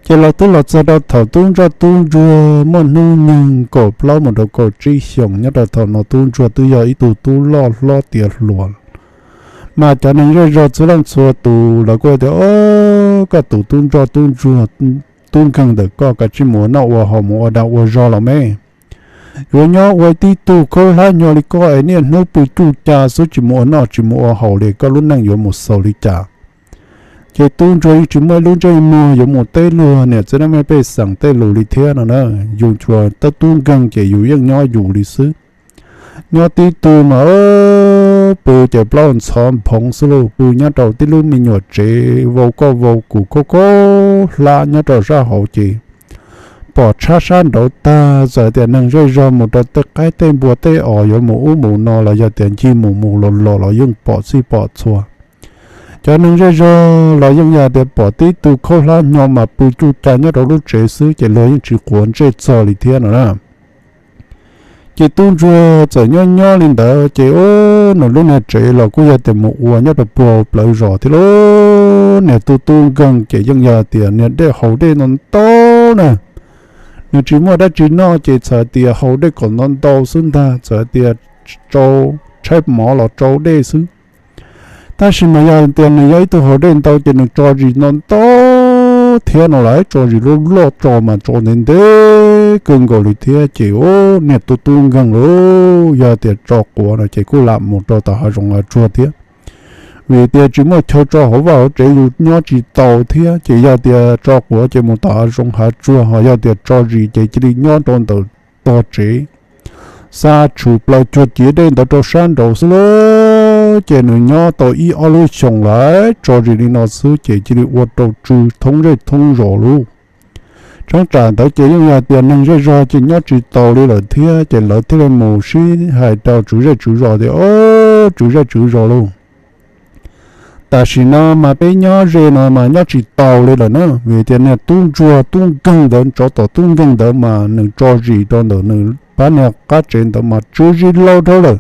Ces los twb los txog rau thaum tub ntsoj tub ntsuag muaj hnub nyoog kaum plaub mus rau kaum tsib xyoos, nyob rau thaum no tub ntsuag twb yog ib tug tub loj hlob tiav hluas. Mas cov neeg zej zog txhua leej txhua tus lawv kuj tias, Au, koj tus tub ntsoj tub ntsuag, tub nkeeg ntawm koj, koj tsis mus ua noj ua haus, mus ua dag ua zog los me. Yuav nyob ua tib tug khaub hlab hnyo li koj es niaj hnub pw cuj ca xwb, tsis mus ua noj tsis mus ua haus li, koj lub neej yuav mus xaus li cas? Ces tub ntsuag yeej tsis muaj ib lub ntsej muag yuav mus teb luag niam txiv neej mej pej xeem tej lus li thiab no na. Yus tsuas tub nkeeg ces yus yeej nyob yus li xwb. Nyob tib tug mas pw ces plaub ntxhov nphoov xwb lauj, pw nyob rau tib lub me nyuam tsev vau koj vau kuv khaub khaub hlab nyob rau sab hauv ces pom tshab sab nraud tag, txawm tias neeg zej zog mus rau tej qaib tej npua tej os yuav mus ub mus no los yog tias ncig mus mus los los los yeej pom txhij pom txhua. Cov neeg zej zog los yeej yog tias pom tib tug khaub hlab hnyo mas pw cuj ca nyob rau lub tsev xwb ces luag yeej tsis quav ntsej txog li thiab no na. Ces tub ntsuag txawm nyob nyob li ntawd ces nws lub niag tsev los kuj yog tias mus ua nyob rau puag plawv zos thiab lauj. Niag tub tub nkeeg ces yeej yog tias niag dej haus dej ntau ntau na. Nws tsis muaj dab tsi noj ces txawm tias haus dej kom ntau ntau xwb ntag, txawm tias tsau, tshaib mov los tsau dej xwb. Tab sis mas yog tias nws yog ib tug haus dej ntau ces nws tso zis ntau ntau thiab no lawm, tso zis loj loj tso mas tso ntev ntev kawg nkaus li thiab ces niag tub tub nkeeg lauj, yog tias tso quav no ces kuj lam mus rau tom hav zoov hav tsuag thiab. Vim tias tsis muaj chaw tso hauv vaj hauv tsev yus nyob tsis tau thiab ces yog tias tso quav ces mus tom hav zoov hav tsuag, ho yog tias tso zis ces cia li nyob rau ntawm tog tsev xa tshum plaws cuag ciav dej ntawd rau sab nraud xwb lauj. Ces nws nyob tau ib ob lub xyoos lawm tso zis li no xwb ces cia li ua rau tsw thoob zej thoob zos lauj. Cheeb tsam ntawd ces yeej yog tias neeg zej zog ces nyob tsis taus li lawm thiab ces lawv thiaj li mus sib hais rau tswv zej tswv zos tias, Au, tswv zej tswv zos lauj, tam sim no mas peb nyob ze no mas nyob tsis taus li lawm na, vim tias niag tub ntsuag tub nkeeg ntawd, tsov tom tub nkeeg ntawd mas nws tso zis rau ntawm nws pab niag qab tsev ntawd mas tsw zis laus dhau lawm.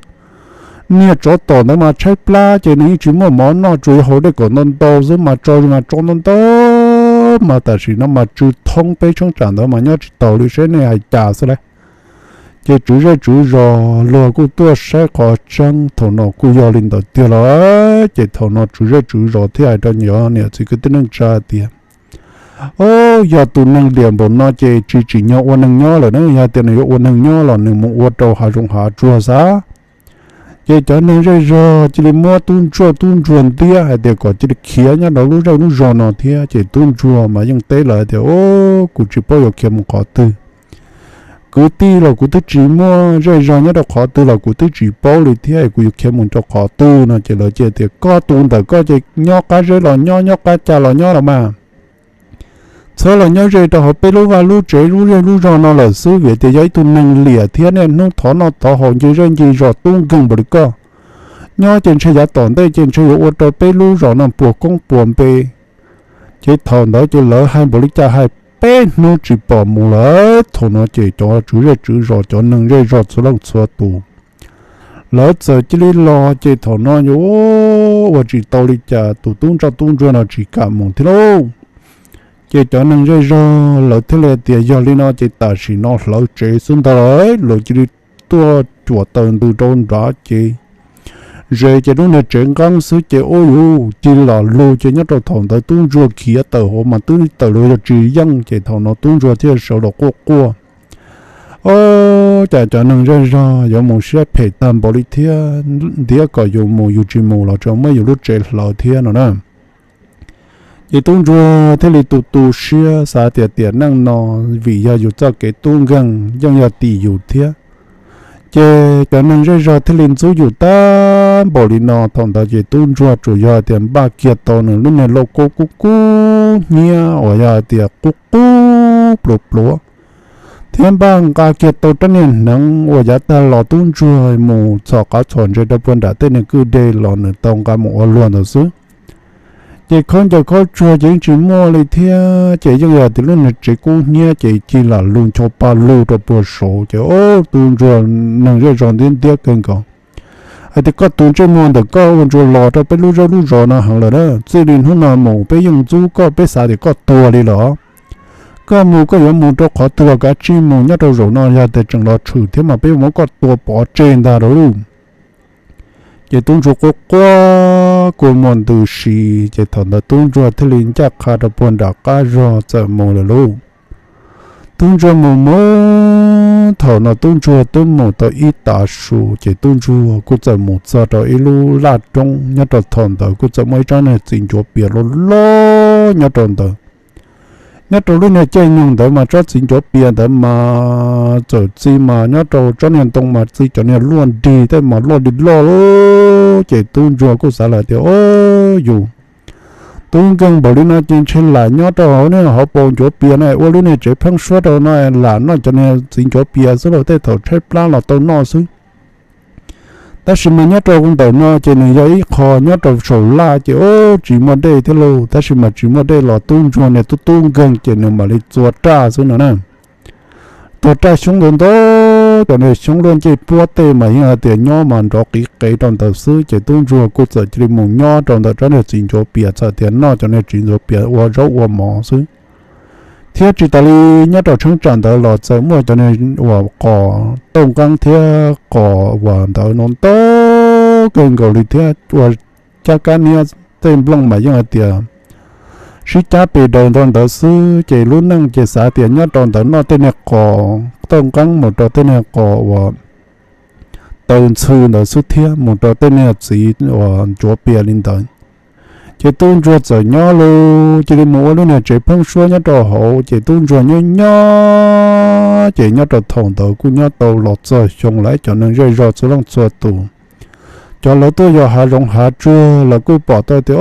Niag tsov tom ntawd mas tshaib plab ces nws yeej tsis muaj mov noj, tsuas yog haus dej kom ntau ntau xwb mas tso mas tso ntau ntau, mas tam sim no mas tsw thoob peb cheeb tsam ntawd mas nyob tsis taus li, saib nej hais cas xwb lauj. Ces tswv zej tswv zos luag kuj tuaj saib qhov tseeb, thaum no kuj yog li ntawd tiag lauj. Ces thaum no tswv zej tswv zos thiaj hais rau cov niam txiv kwv tij neej tsa tias, Au, yog tus neeg liam npaum no ces tsis tsim nyog ua neeg nyob lawm na, yog tias nws yuav ua neeg nyob los nws mus ua rau hav zoov hav tsuag xwb. Ces cov neeg zej zog cia li muab tub ntsuag tub ntsuag ntiab hais tias kom cia li khiav nyob rau lub zej lub zos no thiab. Ces tub ntsuag mas yeej teb lawv tias, Au, kuv tsis paub yuav khiav mus qhov twg. Kwv tij los kuv twb tsis muaj, zej zog nyob rau qhov twg los kuv twb tsis paub li thiab, kuv yuav khiav mus rau qhov twg no? Ces lawv cia tias, Koj tus ntawm koj ces nyob qab zeb los nyob, nyob qab ca los nyob los mas, txhob los nyob ze rau hauv peb lub vaj lub tsev lub zej lub zos no lawm xwb, vim tias yog ib tug neeg liam thiab niaj hnub thov noj thov haus ncig zej ncig zos tub nkeeg npaum li koj. Nyob ces ntshe yav tom ntej ces ntshe yuav ua rau peb lub zos no puas koob puas npe. Ces thaum ntawd ces lawv hais npaum li cas hais peb hnub tsis pom mus lawm. Thaum no ces cov tswv zej tswv zos, cov neeg zej zog txhua leej txhua tus, lawv txawm cia li los. Ces thaum no yuav ua tsis tau li cas, tus tub ntsoj tub ntsuag no tsis kam mus thiab lauj. Ces cov neeg zej zog lawv thiaj li tias, Yog li no ces tam sim no hlawv tsev xwb ntag lauj. Lawv cia li tuaj cuam taws ntws rau nrad ces ze ces lub niag tsev nqeeb xwb ces ua yuv cig lam lug. Ces nyob rau thaum ntawd tub ntsuag khiav tawm hauv mas twb tawm los yog tsis yeej, ces thaum no tub ntsuag thiaj sawv los quaj quaj, Au, cas cov neeg zej zog yuav mus siab phem tag npaum li thiab, ntiab kom yus mus yus tsis mus los tseem muab yus lub tsev hlawv thiab no na. Ces tub ntsuag thiaj li tu tu siab xav tias tiam neej no vim yog yus txoj kev tub nkeeg yeej yog tim yus thiab. Ces cov neeg zej zog thiaj li ntxub yus tag npaum li no. Thaum ntawd ces tub ntsuag tsuas yog tias npaj kiag tau nws lub niag lauj kaub kub kub hnyiab uas yog hais tias qub qub pluav pluav, thiab npaj nqa kiag tau rab niag hneev uas yav tag los tub ntsuag mus txhom qav txhom ntses rau puag nram tej niag kwj deg los nws tau nqa mus ua luag ntawd xwb. Ces khaub ncaws khaub tsuag ces yeej tsis muaj li thiab, ces yeej yog tias lub niag tsev kub hnyiab ces cig lam lug ncho pa lug rau puag saud. Ces tub ntsuag neeg zej zog ntiab ntiab kawg nkaus hais tias, Koj tus ntsej muag ntawm koj ua ntsuas los rau peb lub zej lub zos no heev lawm na, txij li hnub no mus peb yeej ntxub koj, peb xav tias koj tuag li lawm. Koj mus koj yuav mus rau qhov twg los kav tsij mus, nyob rau zaum no yog tias tseem los tshwm thiab mas peb yuav muab koj tua pov tseg ntag lauj. Ces tub ntsuag quaj quaj kua muag ntws si, ces thaum ntawd tub ntsuag thiaj li ncaj qha rau puag nram qab zog txawm mus lawm lauj. Tub ntsuag mus mus, thaum no tub ntsuag twb mus tau ib tav su, ces tub ntsuag kuj txawm mus txog rau ib lub laj roob. Nyob rau thaum ntawd kuj txawm muaj ib tsob niag txiv ncuav pias loj loj nyob rau ntawd. Nyob rau lub niag caij nyoog ntawd mas tsob txiv ncuav pias ntawd mas txawm txi mas nyob rau tsob niag ntoo mas txi cov niag luaj nrig tej mas loj li loj lauj. Ces tub ntsuag kuj xav lawm tias, o, yus tub nkeeg npaum li no ces ntshe lam nyob rau hauv niag hauv paus ncuav pias no ua lub niag tsev pheeb suab rau no, lam noj cov niag txiv ncuav pias xwb lauj, tej thaum tshaib plab los tau noj xwb. Tab sis mas nyob rau ntawm no ces nws yog ib qho nyob rau saum laj ces, o, tsis muaj dej thiab lauj. Tab sis mas tsis muaj dej los tub ntsuag niag tub tub nkeeg ces nws mam li txua raj xwb no na. Txua raj xyoob ntau ntau, cov niag xyoob luaj ncej puab tej mas yeej hais tias nyob mas nrov qiv qev rau ntawd xwb. Ces tub ntsuag kuj txawm cia li mus nyob rau ntawm tsob niag txiv ncuav pias, txawm tias noj cov niag txiv ncuav pias ua zaub ua mov xwb. Thiab tsis tas li, nyob rau cheeb tsam ntawd los txawm muaj cov niag uas qos tauj nqeeb thiab qos uas ntawd no ntau kawg nkaus li thiab ua cab kab niab tej nplooj mas yeej hais tias sib cab pes daws rau ntawd xwb. Ces lub neej ces xav tias nyob rau ntawd noj tej niag qos tauj nqeeb mus rau tej niag qos uas taw ntxhw ntawd xwb thiab mus rau tej niag txiv uas ncuav pias li ntawd. Ces tub ntsuag txawm nyob lauj, cia li mus ua lub niag tsev pheeb suab nyob rau hauv. Ces tub ntsuag nyob nyob ces nyob rau thaum ntawd kuj nyob tau los txog xyoo lawm, cov neeg zej zog txhua leej txhua tus, cov lawv tuaj yos hav zoov hav tsuag los kuj pom tau tias, o,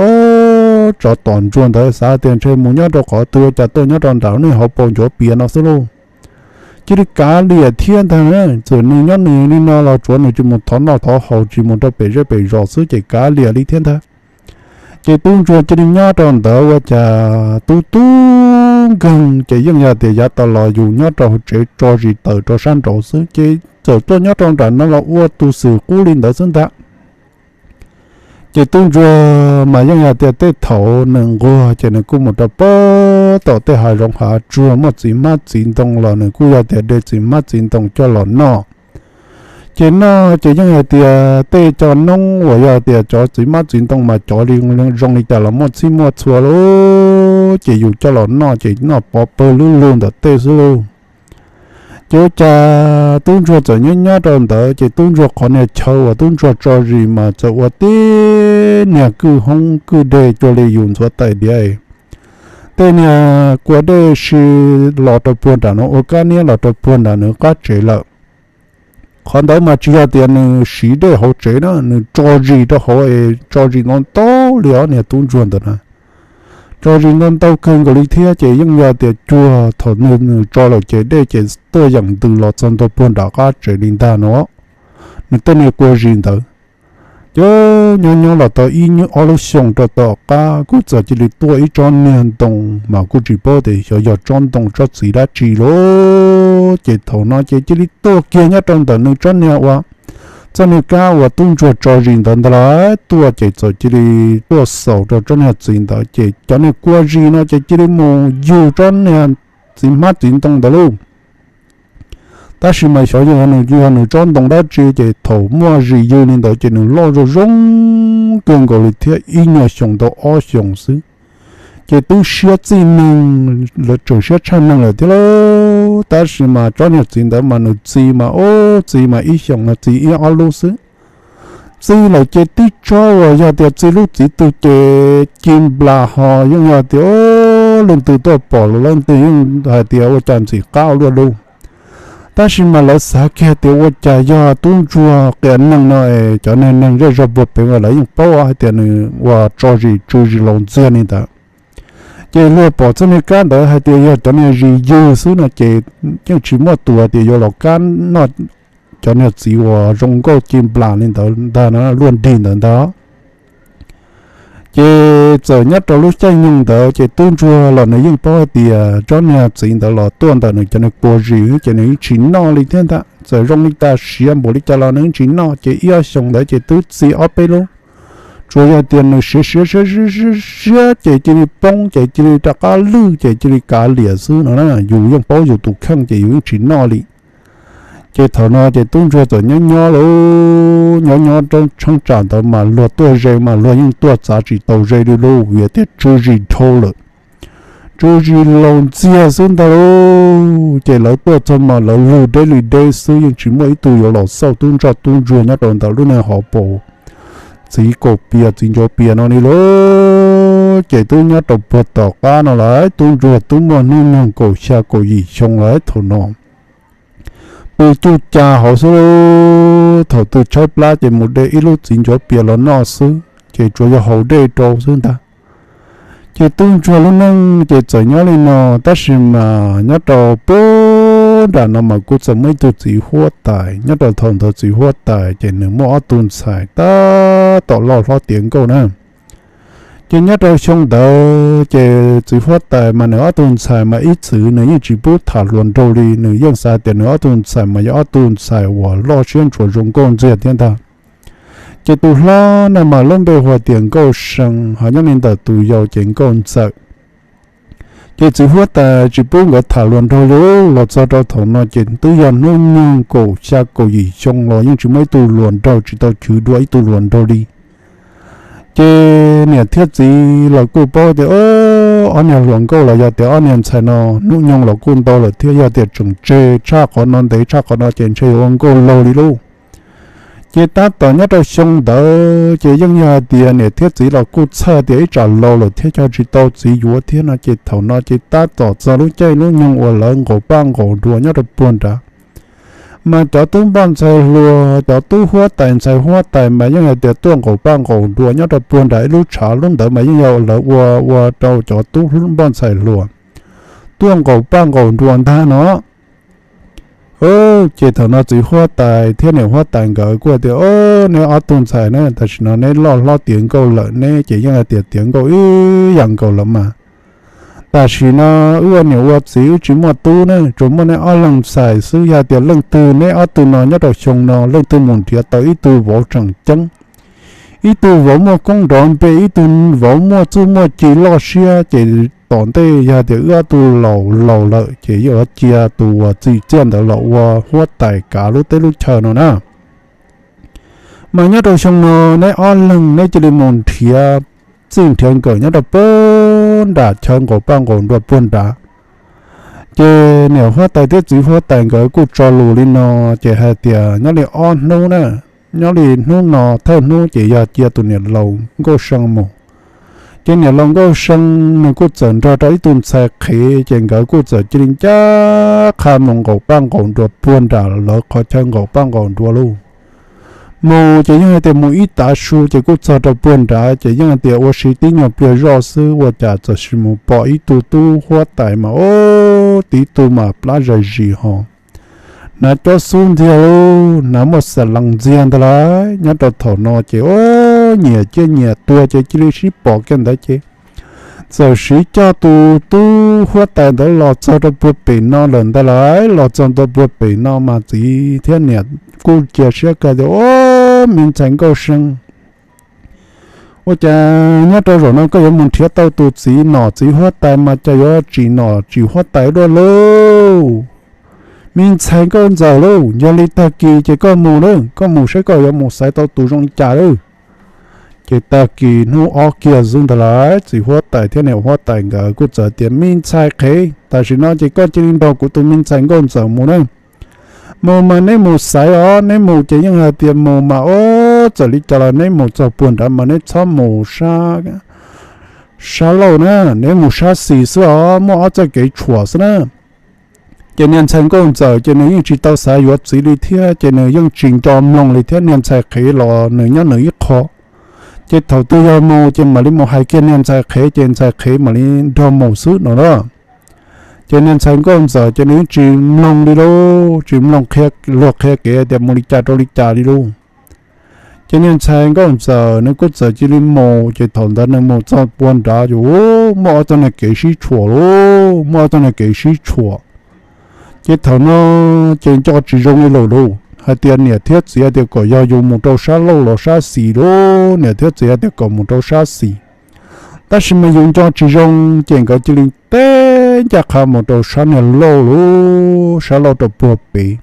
tsov tom ntsuag ntawd xav tias ntshe mus nyob rau qhov twg ua cas tuaj nyob rau nram niag hauv paus ncuav pias no xwb lauj. Cia li kav liam thiab ntag, txawm nws nyob nws li no los tsuav nws tsis mus thov noj thov haus tsis mus rau pem zej pem zos xwb ces kav liam li thiab ntag. Ces tub ntsuag cia li nyob rau ntawd ua cas tub tub nkeeg ces yeej yog tias yav tas los yus nyob rau hauv tsev tso zis tawm rau sab nraud xwb ces txawm tuaj nyob rau nram no los ua tus xwm qub li ntawd xwb ntag. Ces tub ntsuag mas yeej yog tias tej thaum nws nquag ces nws kuj mus rau pem tom tej hav zoov hav tsuag muaj txiv hmab txiv ntoo los nws kuj yog tias de txiv hmab txiv ntoo coj los noj. Ces noj ces yeej hais tias tej cov noob uas yog tias cov txiv hmab txiv ntoo mas cov li zoo li cas los muaj txhij muaj txhua lauj, ces yus coj los noj ces noj pov pawg lug lug ntawm tej xwb lauj. Ces ua cas tub ntsuag txawm nyob nyob rau ntawd ces tub ntsuag qhov niag chaw uas tub ntsuag tso zis mas txawm ua tib niag kwj hoob kwj deg cuag li yus ntxuav tais diav. Tej niag kua dej si los rau puag nram no, ua kab niab los rau puag nram nws qab tsev lawm. Qhov ntawd mas tsis yog tias nws siv dej hauv tsev na, nws tso zis rau hauv es tso zis ntau ntau li os niag tub ntsuag ntawd na. Tso zis ntau ntau kawg nkaus li thiab ces yeej yog tias cuag thaum nws tso lawm ces dej ces tuaj yeem ntws los txog ntua puag nram qab tsev li ntag no. Nws tej niag kua zis ntawd ces nyob nyob los tau ib nyuag ob lub xyoo rau tom qab kuj txawm cia li tuaj ib tsob niag ntoo mas kuj tsis paub tias xyov yog tsob ntoo tsob txiv dab tsi lauj. Ces thaum no ces cia li tuaj kiag nyob rau ntawm nws tsob niag ua, txoj niag kab uas tub ntsuag tso zis ntawd ntag lauj. Tuaj ces txawm cia li tuaj xaus rau tsob niag txiv ntawd ces cov niag kua zis no ces cia li mus yug tsob niag txiv hmab txiv ntoo ntawd lauj. Tab sis mas xyov yog nws, yog nws tsob ntoo dab tsi ces thaum muaj zis ywg li ntawd ces nws loj zoo zoo kawg nkaus li thiab ib nyuag xyoo tau ob xyoos xwb. Ces twb siab txij neeg, lawv tseem siab tshaj neeg lawm thiab lauj. Tab sis mas tsob niag txiv ntawd mas nws txi mas ub txi mas ib xyoos no txi ib ob lub xwb. Txi lawm ces tib tsob uas yog tias txi lub txiv twg ces ci nplas ho yeej yog tias leej twg tuaj pom los leej twg yeej hais tias ua cas ntxim qab ua luaj lauj. Tab sis mas lawv xav kiag tias ua cas yog tub ntsuag qias neeg no es cov niag neeg zej zog puag pem uas lawv yeej paub hais tias nws uas tso zis tsw zis laus ntxiag li ntawd. Ces luag pom txoj niag kab ntawd hais tias yog cov niag zis ywg xwb no ces yeej tsis muaj tus hais tias yuav los kab noj cov niag txiv uas zoo nkauj ci nplas li ntawd ntag no, luaj nrig ntawd ntag. Ces txawm nyob rau lub caij nyoog ntawd ces tub ntsuag los nws yeej paub hais tias tsob niag txiv ntawd los tuaj ntawm nws cov niag kua zis ces nws yeej tsis noj li thiab ntag. Txawm zoo li cas siav npaum li cas los nws yeej tsis noj ces ib ob xyoos ntawd ces twb txi ob peb lub. Tsuas yog tias nws siav siav siav siav siav ces cia li poob ces cia li rov qab lwj ces cia li kav liam xwb no na. Yus yeej paub yus tus kheej ces yus yeej tsis noj li. Ces thaum no ces tub ntsuag txawm nyob nyob lauj, nyob nyob rau cheeb tsam ntawd mas luag tuaj ze mas luag yeej tuaj txav tsis tau ze li lauj, vim tias tsw zis dhau lawm. Tsw zis laus ntxiag xwb ntag lauj. Ces lawv tuaj txog mas lawv lug deb li deb xwb, yeej tsis muaj ib tug yuav los xauj tub ntsoj tub ntsuag nyob rau ntawm lub niag hauv paus txiv kaum pias txiv ncuav pias no li lauj. Ces twb nyob rau puag tom qab no lawm, tub ntsuag twb muaj hnub nyoog kaum xya kaum yim xyoo lawm thaum no. Pw cuj ca hauv xwb, thaum twg tshaib plab ces mus de ib lub txiv ncuav pias los noj xwb, ces tsuas yog haus dej rau xwb ntag. Ces tub ntsuag lub neej ces txawm nyob li no, tab sis mas nyob rau puag nram no mas kuj txawm muaj ib tug txiv huab tais. Nyob rau thaum ntawd txiv huab tais ces nws muaj ob tug ntxhais tab tom loj hlob tiav nkauj na. Ces nyob rau xyoo ntawd ces txiv huab tais mas nws ob tug ntxhais mas ib txwm nws yeej tsis pub tham hluas nraug li, nws yeej xav tias nws ob tug ntxhais mas yog ob tug ntxhais uas loj siab ntshua zoo nkauj ntxiag thiab ntag. Ces tus hlob no mas lub npe hu tias Nkauj See, ho nyob li ntawm tus yau ces Nkauj Ntxawm. Ces txiv huab tais tsis pub nkawd tham hluas nraug li. Los txog rau thaum no ces twb yog hnub nyoog kaum xya kaum yim xyoo los yeej tsis muaj ib tug hluas nraug, tsis tau chwv dua ib tug hluas nraug li. Ces niam thiab txiv los kuj paub tias ob niag hluas nkauj los yog tias ob niag ntxhais no hnub nyoog los kuj ntau lawm thiab, yog tias tseem tseg tshaj qhov no ntev tshaj qhov no ces ntshe yuav ua nkauj laug li lauj. Ces tab tom nyob rau xyoo ntawd ces yeej yog hais tias niam thiab txiv los kuj txhawj tias ib tsam laus lawm thiab ho tsis tau txiv yuav thiab no, ces thaum no ces tab tom txog lub caij lub nyoog uas lawv nqaum paj nqaum nruas nyob rau puag nrad. Mas cov tub npoj ntxhais hluas, cov tub huab tais ntxhais huab tais mas yeej hais tias tuaj nqaum paj nqaum nruas nyob rau puag nrad ib lub tshav, lub ntawd mas yeej yog lawv ua ua rau cov tub npoj ntxhais hluas tuaj nqaum paj nqaum nruas ntag no. Ces thaum no txiv huab tais thiab niam huab tais nkawd kuj tias, Neb ob tug ntxhais na, tam sim no neb loj hlob tiav nkauj lawm, neb ces yeej hais tias tiav nkauj ib yam nkaus lawm mas. Tam sim no wb ua niam ua txiv wb tsis muaj tub ne, tsuas muaj neb ob leeg ntxhais xwb. Yog tias leej twg neb ob tug no nyob rau xyoo no leej twg mus nrhiav tau ib tug vauv tseem ceeb, ib tug vauv muaj koob nrov npe, ib tug vauv muaj txuj muaj ci loj siab, ces tom ntej yog tias wb ob tug laus laus lawm ces yuav cia tus uas txim txiaj ntawd los ua huab tais kav lub teb lub chaw no na. Mas nyob rau xyoo no neb ob leeg neb cia li mus nrhiav txij nrhiav nkawm nyob rau puag nram chaw nqaum paj nqaum nruas puag nrad. Ces niam huab tais thiab txiv huab tais nkawd kuj tso lus li no, ces hais tias nyob li ob hnub na, nyob li hnub no thawj hnub ces yog cia tus niam laus Nkauj See mus. Ces niam laus Nkauj See nws kuj txawm nrog rau ib tug ntxhais qhev, ces nkawd kuj txawm cia li ncaj qha mus nqaum paj nqaum nruas puag nram lawv qhov chaw nqaum paj nqaum nruas lauj. Mus ces yeej hais tias mus ib tav su ces kuj txog rau puag nrad, ces yeej hais tias ua si tib nyuag pliag zoj xwb ua cas txawm sis mus pom ib tug tub huab tais mas ub, tib tug mas plab zais zis ho hnav cob xub ntxiag lauj, hnav muaj xas lees ntxiag ntag lauj. Nyob rau thaum no ces ub, nyias ciaj nyias tuag ces cia li sib pom kiag ntawd ces txawm siv coj tus tub huab tais ntawd los txog rau puag pem no lawm ntag lauj. Los txog rau puag pem no mas txiv thiab niam kuj cia siab kawg tias, Ub, me ntxhais Nkauj See, ua cas nyob rau zaum no koj yuav mus nrhiav tau tus txiv nom txiv huab tais mas cas yuav tsim nom tsim huab tais luaj lauj? Me ntxhais Nkauj Ntxawm lauj, yog li tag kis ces koj mus lauj, koj mus saib koj yuav mus xaiv tau tus zoo li cas lauj. Ces tag kis hnub ob kiag xwb ntag lauj, txiv huab tais thiab niam huab tais nkawd kuj txawm tias, Me ntxhais qhev, tam sim no ces koj cia li nrog kuv tus me ntxhais Nkauj Ntxawm mus na. Mus mas neb mus xaiv os, neb mus ces yeej hais tias mus mas ub, txawm li cas los neb mus txog puag nrad mas neb txhob mus sab laug na, neb mus sab xis xwb os, muaj ob txoj kev tshuam xwb na. Ces niag ntxhais Nkauj Ntxawm ces nws yeej tsis tau xav yuav txiv li thiab, ces nws yeej tsis nco mloog li thiab, niag ntxhais qhev los nws nyob nws ib qho. Ces thaum twg yog mus ces mam li mus hais kiag niag ntxhais qhev ces ntxhais qhev mam li nrog mus xwb no na. Ces niag ntxhais Nkauj Ntxawm ces nws yeej tsis mloog li lauj, tsis mloog qhia, luag qhia kev tias mus li cas rau li cas li lauj. Ces niag ntxhais Nkauj Ntxawm nws kuj txawm cia li mus, ces thaum ntawd nws mus txog puag nrad ces muaj ob txoj niag kev sib tshuam lauj, muaj ob txoj niag kev sib tshuam. Ces thaum no ces nco tsis zoo li lawm lauj. hais tias niam thiab txiv hais tias kom yog yus mus rau sab laug los sab xis lauj, niam thiab txiv hais tias kom mus rau sab xis. Tab sis mas yus nco tsis zoo ces nkawd cia li teb ncaj qha mus rau sab niag laug lauj, sab laug rau puag pem.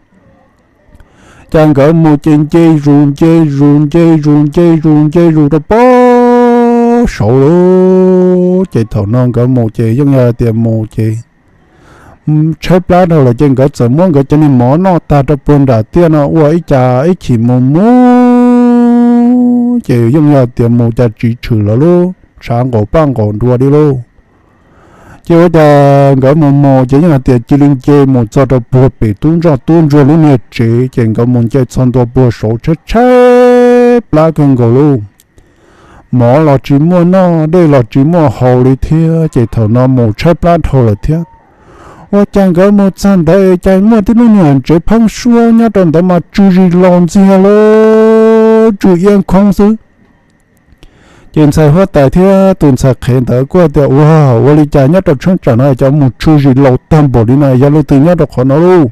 Ces nkawd mus ces nce zus nce zus nce zus nce zus nce zus rau puag saud lauj. Ces thaum no nkawd mus ces yeej yog tias mus ces tshaib plab dhau lawm ces nkawd txawm muab nkawd cov niag mov noj tag rau puag nram tiaj no ua ib cas ib chim mus mus ces yeej yog tias mus cas tsis tshwm lawv lub tshav nqaum paj nqaum nruas li lauj. Ces ua cas nkawd mus mus ces yeej hais tias cia li nce mus txog rau puag pem tub ntsoj tub ntsuag lub niag tsev ces nkawd mus nce txog ntua puag saud tshaib tshaib plab kawg nkaus lauj. Mov los tsis muaj noj, dej los tsis muaj haus li thiab ces thaum no mus tshaib plab dhau lawm thiab. Ua cas nkawd mus txog ntawd cas muaj tib lub niag tsev pheeb suab nyob rau ntawd mas tsw zis laus ntxiag lauj, tsw iab khoob xwb. Ces ntxhais huab tais thiab tus ntxhais qhev ntawd kuj tias ua, ua li cas nyob rau cheeb tsam no cov mus tsw zis laus tag npaum li no, yog leej twg nyob rau qhov no lauj?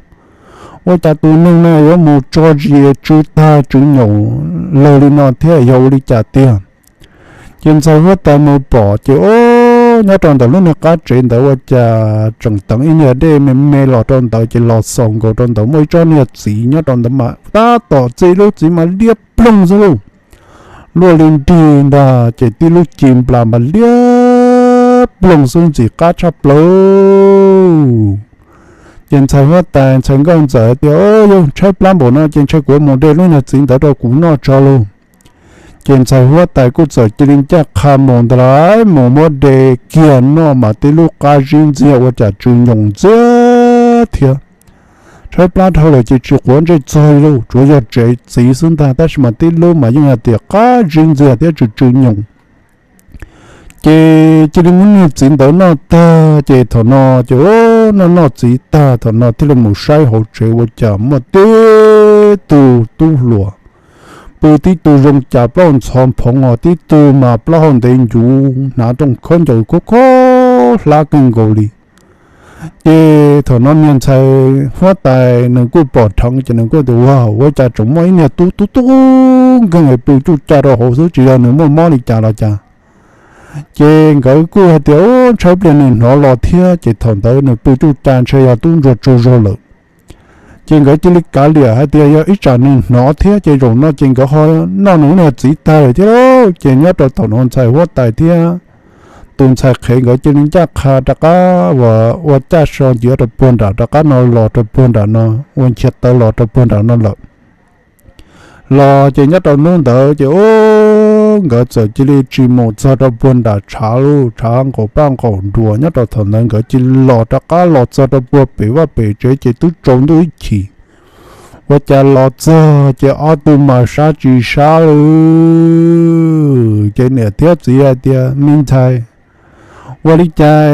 Ua cas tus neeg no yuav mus tso zis tsw tag tsw nyaum lawg li no thiab, yog ua li cas tiag? Ces ntxhais huab tais mus pom ces o, nyob rau ntawm lub niag qab tsev ntawd ua cas tseem teev ib niag dej me me los rau ntawd ces los xaus nkaus rau ntawd muaj ib tsob niag txiv nyob rau ntawd mas tab tom txij lub txiv mas liab ploog xwb lauj. Luaj li nrig ntag ces tib lub ci nplas mas liab ploog xwb ntxim qab tshaj plaws. Ces ntxhais huab tais ntxhais nkauj ntxawm tias o, yog tshaib plab npaum no ces ntshai kuv mus de lub niag txiv ntawd rau kuv noj tso lauj. Ces ntxhais huab tais kuj txawm cia li ncaj qha mus ntag lauj, mus muab de kiag noj mas tib lub qab zib ntxiag ua cas tsw nyoos ntxiag thiab. Tshaib plab dhau lawm ces tsis quav ntsej txog li lauj, tsuav yog tsev txiv xwb ntag tab sis mas tib lub mas yeej hais tias qab zib ntxiag thiab tsw tsw nyoos. Ces cia li muab niag txiv ntawd noj tag ces thaum no ces noj noj txiv tag thaum no thiaj li mus saib hauv tsev ua cas muaj tib tug tub hluas pw tib tug zoo cas plaub ntxhov phoov os, tib tug mas plaub hau ntev ncuv hnav rooj khaub ncaws khob khob hlab kawg nkaus li. Ces thaum no niag ntxhais huab tais nws kuj pom dheev ces nws kuj tias ua, ua cas tseem muaj ib niag tub tub tub nkeeg pw cuj ca rau hauv xwb, tsis yog nws muaj mob li cas los cas. Ces nkawd kuj hais tias u, ntshai pliag nws hnov los thiab, ces thaum ntawd nws pw cuj ca ntshe yog tub ntsuag tsaug zog lawm. Ces nkawd cia li kav liam hais tias yog ib tsam nws hnov thiab ces zaum no ces nkawd ho noj nws lub niag txiv tag lawm thiab lauj. Ces nyob rau thaum no ntxhais huab tais thiab tus ntxhais qhev nkawd cia li ncaj qha rov qab uas ua caj so nciav rau puag nram rov qab no los rau puag nram no, ua nchiav tawv los rau puag nram no lawm. Los ces nyob rau hnub ntawd ces u, nkawd txawm cia li tsis mus txog rau puag nram tshav lauj, tshav nqaum paj nqaum nruas. Nyob rau thaum ntawd nkawd cia li los rov qab los txog rau puag pem vaj pem tsev ces twb tsaus ntuj ib chim. Ua cas los txog ces ob tug mas sab tsis sab li. Ces niam thiab txiv hais tias me ntxhais, ua li cas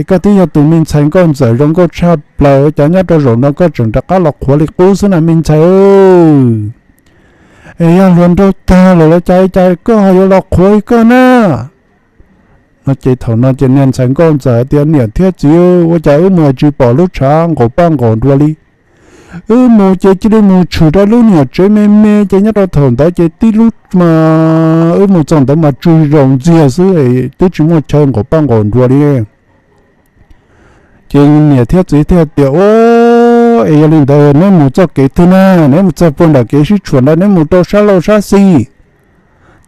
koj twb yog tus me ntxhais nkauj ntxawm zoo nkauj tshaj plaws, ua cas nyob rau zaum no koj tseem rov qab los qhuav li qub xwb na me ntxhais? Es yog hluas nraug tag lawm los cas cas koj ho yuav los qhuav li koj na? No ces thaum no ces niag ntxhais nkauj ntxawm tias niam thiab txiv, ua cas wb mus tsis pom lub tshav nqaum paj nqaum nruas li. Wb mus ces cia li mus tshwm rau lub niam tsev me me ces nyob rau thaum ntawd ces tib lub mas wb mus txog ntawd mas tsw zis laus ntxiag xwb, twb tsis muaj chaw nqaum paj nqaum nruas li. Ces niam thiab txiv thiaj tias u, es yog li ntawd neb mus txoj kev twg na? Neb mus txog puag nram kev sib tshuam ntawd neb mus rau sab laug sab xis?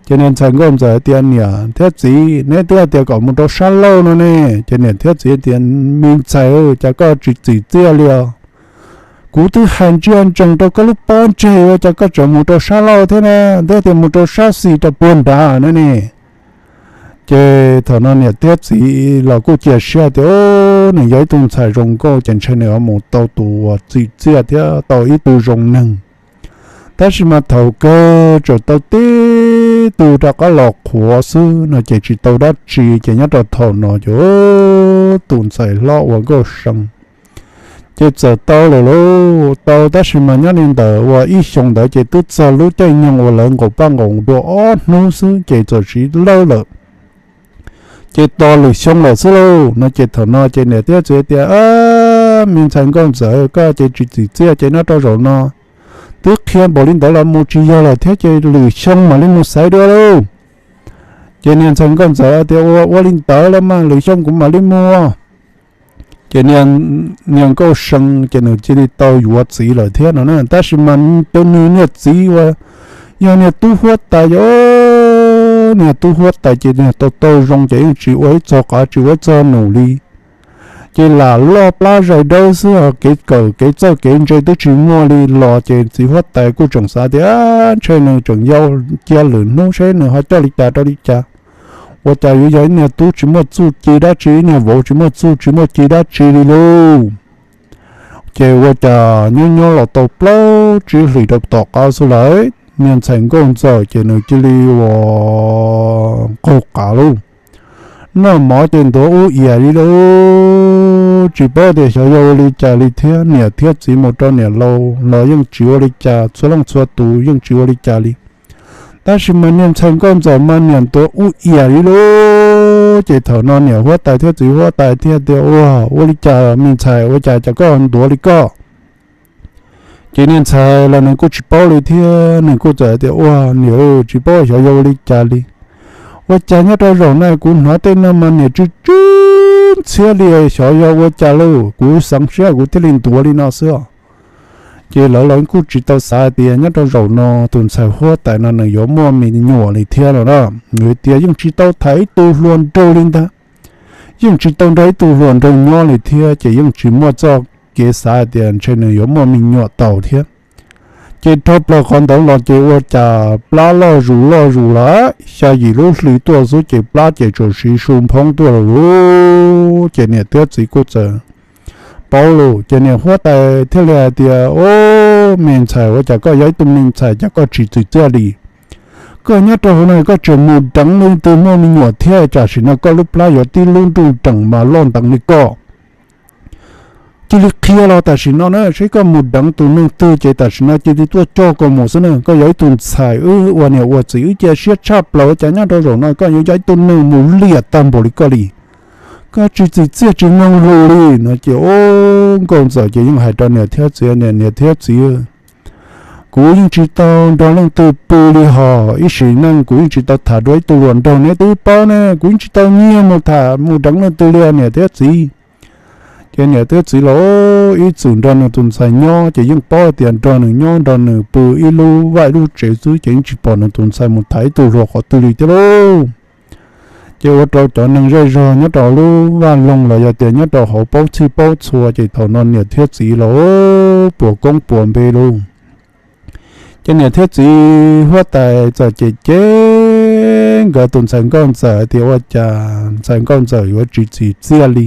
Ces niag ntxhais nkauj ntxawm tias niam thiab txiv, neb twb hais tias kom mus rau sab laug no ne. Ces niam thiab txiv tias me ntxhais, cas koj tsis txim txiaj li os? Kuv twb hais ntsia ntsoov rau koj lub pob ntseg ua cas koj tseem mus rau sab laug thiab na, twb tias mus rau sab xis rau puag nrad no ne. Ces thaum no niam thiab txiv los kuj cia siab tias nws yog ib tug ntxhais zoo nkauj ces ntshe nws ho mus tau tus uas txim txiaj thiab tau ib tug zoo neeg. Tab sis mas thaum kawg tseem tau tib tug rov qab los qhuav xwb no ces tsis tau dab tsi. Ces nyob rau thaum no ces tus ntxhais hlob uas nkauj see ces txawm tau lawm lauj, tau tab sis mas nyob li ntawm uas ib xyoos ntawd ces twb txog lub caij nyoog uas lawv nqaum paj nqaum nruas ob hnub xwb ces txawm siv lawb lawm. Ces tos lwm xyoo lawm xwb lauj no ces thaum no ces niam thiab txiv tias me ntxhais nkauj ntxawm, koj ces tsis txim txiaj ces nyob rau zaum no Twb qhia npaum li ntawd los mus tsis yog lawm thiab ces lwm xyoo mam li mus xaiv dua lauj. Ces niag ntxhais nkauj ntxawm tias, Ua ua li ntawd los mas lwm xyoo kuv mam li mus. Ces niag nkauj see ces nws cia li tau yuav txiv lawm thiab no na. Tab sis mas cov nws niag txiv uas yog niag tub huab tais, niag tub huab tais ces niag tau tau zoo ces yeej tsis ua ib txog qav tsis ua ib txog num li. Ces lam loj plab zais dawb xwb, kev kawm kev txawj kev ntse twb tsis muaj li los ces txiv huab tais kuj tseem xav tias ntshe nws tseem yau, cia lwm hnub seb nws ho coj li cas rau li cas. Ua cas yuav yog ib niag tub tsis muaj txuj ci dab tsi, ib niag vauv tsis muaj txuj tsis muaj ci dab tsi li lauj. Ces ua cas nyob nyob los tau plaub tsib hlis rau tom qab xwb lawm, niag ntxhais nkauj ntxawm ces nws cia li ua qaug qav lauj. Noj mov ces ntuav ub iam li lauj, tsis paub tias xyov yog ua li cas li thiab. Niam thiab txiv mus rau niam laus los yeej tsis ua li cas, txhua leej txhua tus yeej tsis ua li cas li. Tab sis mas niag ntxhais nkauj ntxawm mas niam ntuav ub iam li lauj. Ces thaum no niam huab tais thiab txiv huab tais thiaj tias, Ua, ua li cas me ntxhais, ua cas cas koj ntuav li koj? Ces niag ntxhais los nws kuj tsis paub li thiab, nws kuj txawm tias, Ua niam, tsis paub xyov yog ua li cas li. Ua cas nyob rau zaum no kuv hnov tej no mas niam tsw tsw ntxhiab li, xyov yog ua cas lauj, kuv xeev siab kuv thiaj li ntuav li no xwb os. Ces lawv los kuj tsis tau xav tias nyob rau zaum no tus ntxhais huab tais no nws yuav muaj me nyuam li thiab no na. Nws tias yeej tsis tau tham ib tug hluas nraug li ntag, yeej tsis tau nrog ib tug hluas nraug nyob li thiab, ces yeej tsis muaj txoj kev xav tias ntshe nws yuav muaj me nyuam tau thiab. Ces dhau plaws qhov ntawd los ces ua cas plab loj zus loj zus lawm, xya yim lub hli tuaj xwb ces plab ces tsuas siv su nphoob tuaj lawm lauj. Ces niam thiab txiv kuj txawm paub lauj, ces niam huab tais thiaj li hais tias, Au, me ntxhais, ua cas koj yog ib tug me ntxhais cas koj tsis txim txiaj li? Koj nyob rau hauv no koj tseem mus deev leej twg muaj me nyuam thiab, tam sim no koj lub plab yuav tib lub nruj nreem mas loj nteev li koj. Cia li qhia los tam sim no na, seb koj mus deev tus neeg twg ces tam sim no cia li tuaj coj koj mus xwb na. Koj yog ib tug ntxhais, wb ua niam ua txiv wb cia siab tshaj plaws, cas nyob rau zaum no koj yuav yog ib tug neeg mus liam tag npaum li koj li. Koj tsis txim txiaj tsis mloog lus li no. Ces ua nkauj ntxawm ces yeej hais rau niam thiab txiv, Niam thiab txiv, kuv yeej tsis tau nrog leej twg pw li hos, ib sim neej kuv yeej tsis tau tham dua ib tug hluas nraug, neb twb paub ne, kuv yeej tsis tau nyiag mus tham mus deev leej twg li niam thiab txiv. Ces niam thiab txiv los ib txwm nrog nws tus ntxhais nyob ces yeej paub tias nrog nws nyob nrog nws pw ib lub vaj ib lub tsev xwb ces yeej tsis pom nws tus ntxhais mus tham ib tug hluas qhov twg li thiab lauj. Ces ua rau cov neeg zej zog nyob rau lub vaj loog los yog tias nyob rau hauv paub txhij paub txhua ces thaum no niam thiab txiv los puas koob puas npe lauj. Ces niam thiab txiv huab tais txawm cem cem nkawd tus ntxhais nkauj ntxawm tias ua cas ntxhais nkauj ntxawm yuav tsis txim txiaj li,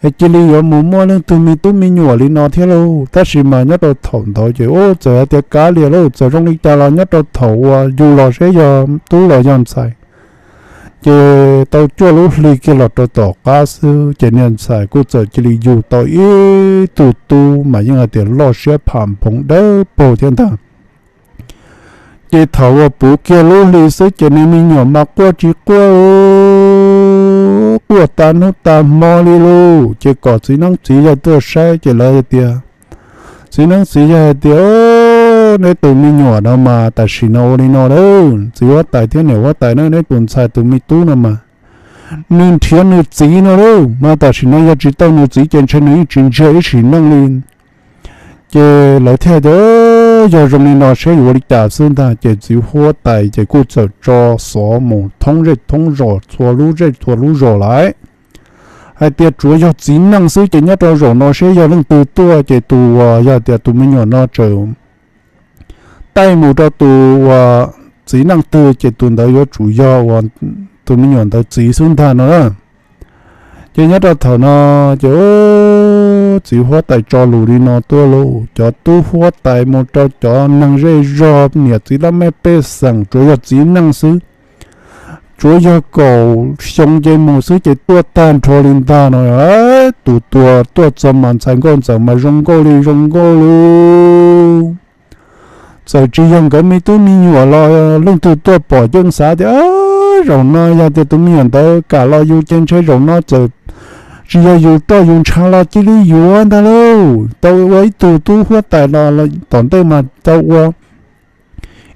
es cia li yuav mus muaj leej twg me tub me nyuam li no thiab lauj. Tab sis mas nyob rau thaum ntawd ces ua txawm hais tias kav liam lauj, txawm zoo li cas los nyob rau thaum uas yug los seb yog tub los yog ntxhais. Ces tau cuaj lub hli kiag los rau tom qab xwb ces niag ntxhais kuj txawm cia li yug tau ib tug tub mas yeej hais tias loj siab pham nphoov dawb paug thiab ntag. Ces thaum uas puv kiag lub hli xwb ces nws me nyuam mas quaj tsis quaj, quaj tas hnub tas hmo li lauj. Ces kom txiv neeb txiv yaig tuaj saib ces lawv hais tias, txiv neeb txiv yaig hais tias, Neb tus me nyuam no mas tam sim no ua li no lauj, txiv huab tais thiab niam huab tais na, neb tus ntxhais tus me tub no mas nws nrhiav nws txiv no lauj, mas tam sim no yog tsis tau nws txiv ces ntshe nws yeej tsis ntsiag ib sim neej li. Ces lawv thiaj tias, Yog zoo li no seb yuav ua li cas xwb ntag. Ces txiv huab tais ces kuj txawm tso xov mus thoob zej thoob zos txhua lub zej txhua lub zos lawm hais tias tsuav yog txiv neej xwb ces nyob rau zaum no seb yog leej twg tuaj ces tus uas yog tias tus me nyuam no tseem taij mus rau tus uas txiv neej twg ces tus ntawd yuav tsum yog uas tus me nyuam ntawd txiv xwb ntag no na. Ces nyob rau thaum no ces txiv huab tais tso lus li no tuaj lauj, cov tub huab tais mus rau cov neeg zej zog niam txiv laj mej pej xeem tsuav yog txiv neej xwb, tsuav yog kaum xyoo ces mus xwb ces tuaj tag nrho li ntag no. Tus tuag tuaj txog mas ntxhais nkauj ntxawm mas zoo nkauj li zoo nkauj lauj. Txawm tsis yog nkawd me tub me nyuam los leej twg tuaj pom yeej xav tias, Zaum no yog tias tus me nyuam ntawd kam los yug ces ntshe zaum no txawm tsis yog yus roj yus ntshav los cia li yuav ntag lauj. Tau ua ib tug tub huab tais los tom ntej mas tau ua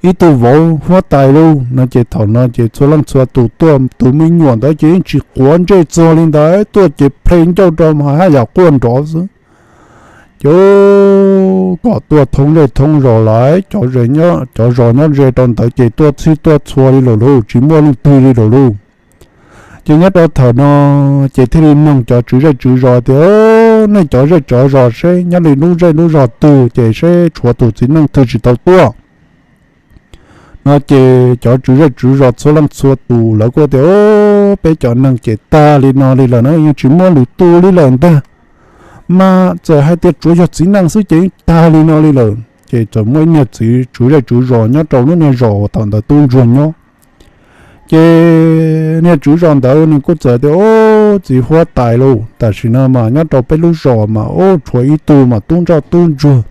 ib tug vauv huab tais lauj no ces thaum no ces txhua leej txhua tus tuaj tus me nyuam ntawd ces yeej tsis quav ntsej txog li ntawd, tuaj ces ple ncauj rau mas haj yam quaj nrov xwb. Ces kom tuaj thoob zej thoob zos lawm, cov zos nyob ze rau ntawd ces tuaj txhij tuaj txhua li lawm lauj, tsis muaj leej twg li lawm lauj. Ces nyob rau thaum no ces thiaj li noog cov tswv zej tswv zos tias, nej cov zej cov zos seb nyob li lub zej lub zos twg ces seb tshuav tus txiv neej twg tsis tau tuaj no ces cov tswv zej tswv zos txhua leej txhua tus lawv kuj tias, peb cov neeg ces tag li no li lawm na, yeej tsis muaj lwm tus li lawm ntag. Mas txawm hais tias tsuav yog txiv neej xwb ces yeej tag li no li lawm. Ces txawm muaj ib niag txiv tswv zej tswv zos nyob rau lub niag zos uas thaum ntawd tub ntsuag nyob. Ces niag tswv zos ntawd nws kuj txawm tias, txiv huab tais lauj, tam sim no mas nyob rau peb lub zos mas ub tshuav ib tug mas tub ntsoj tub ntsuag.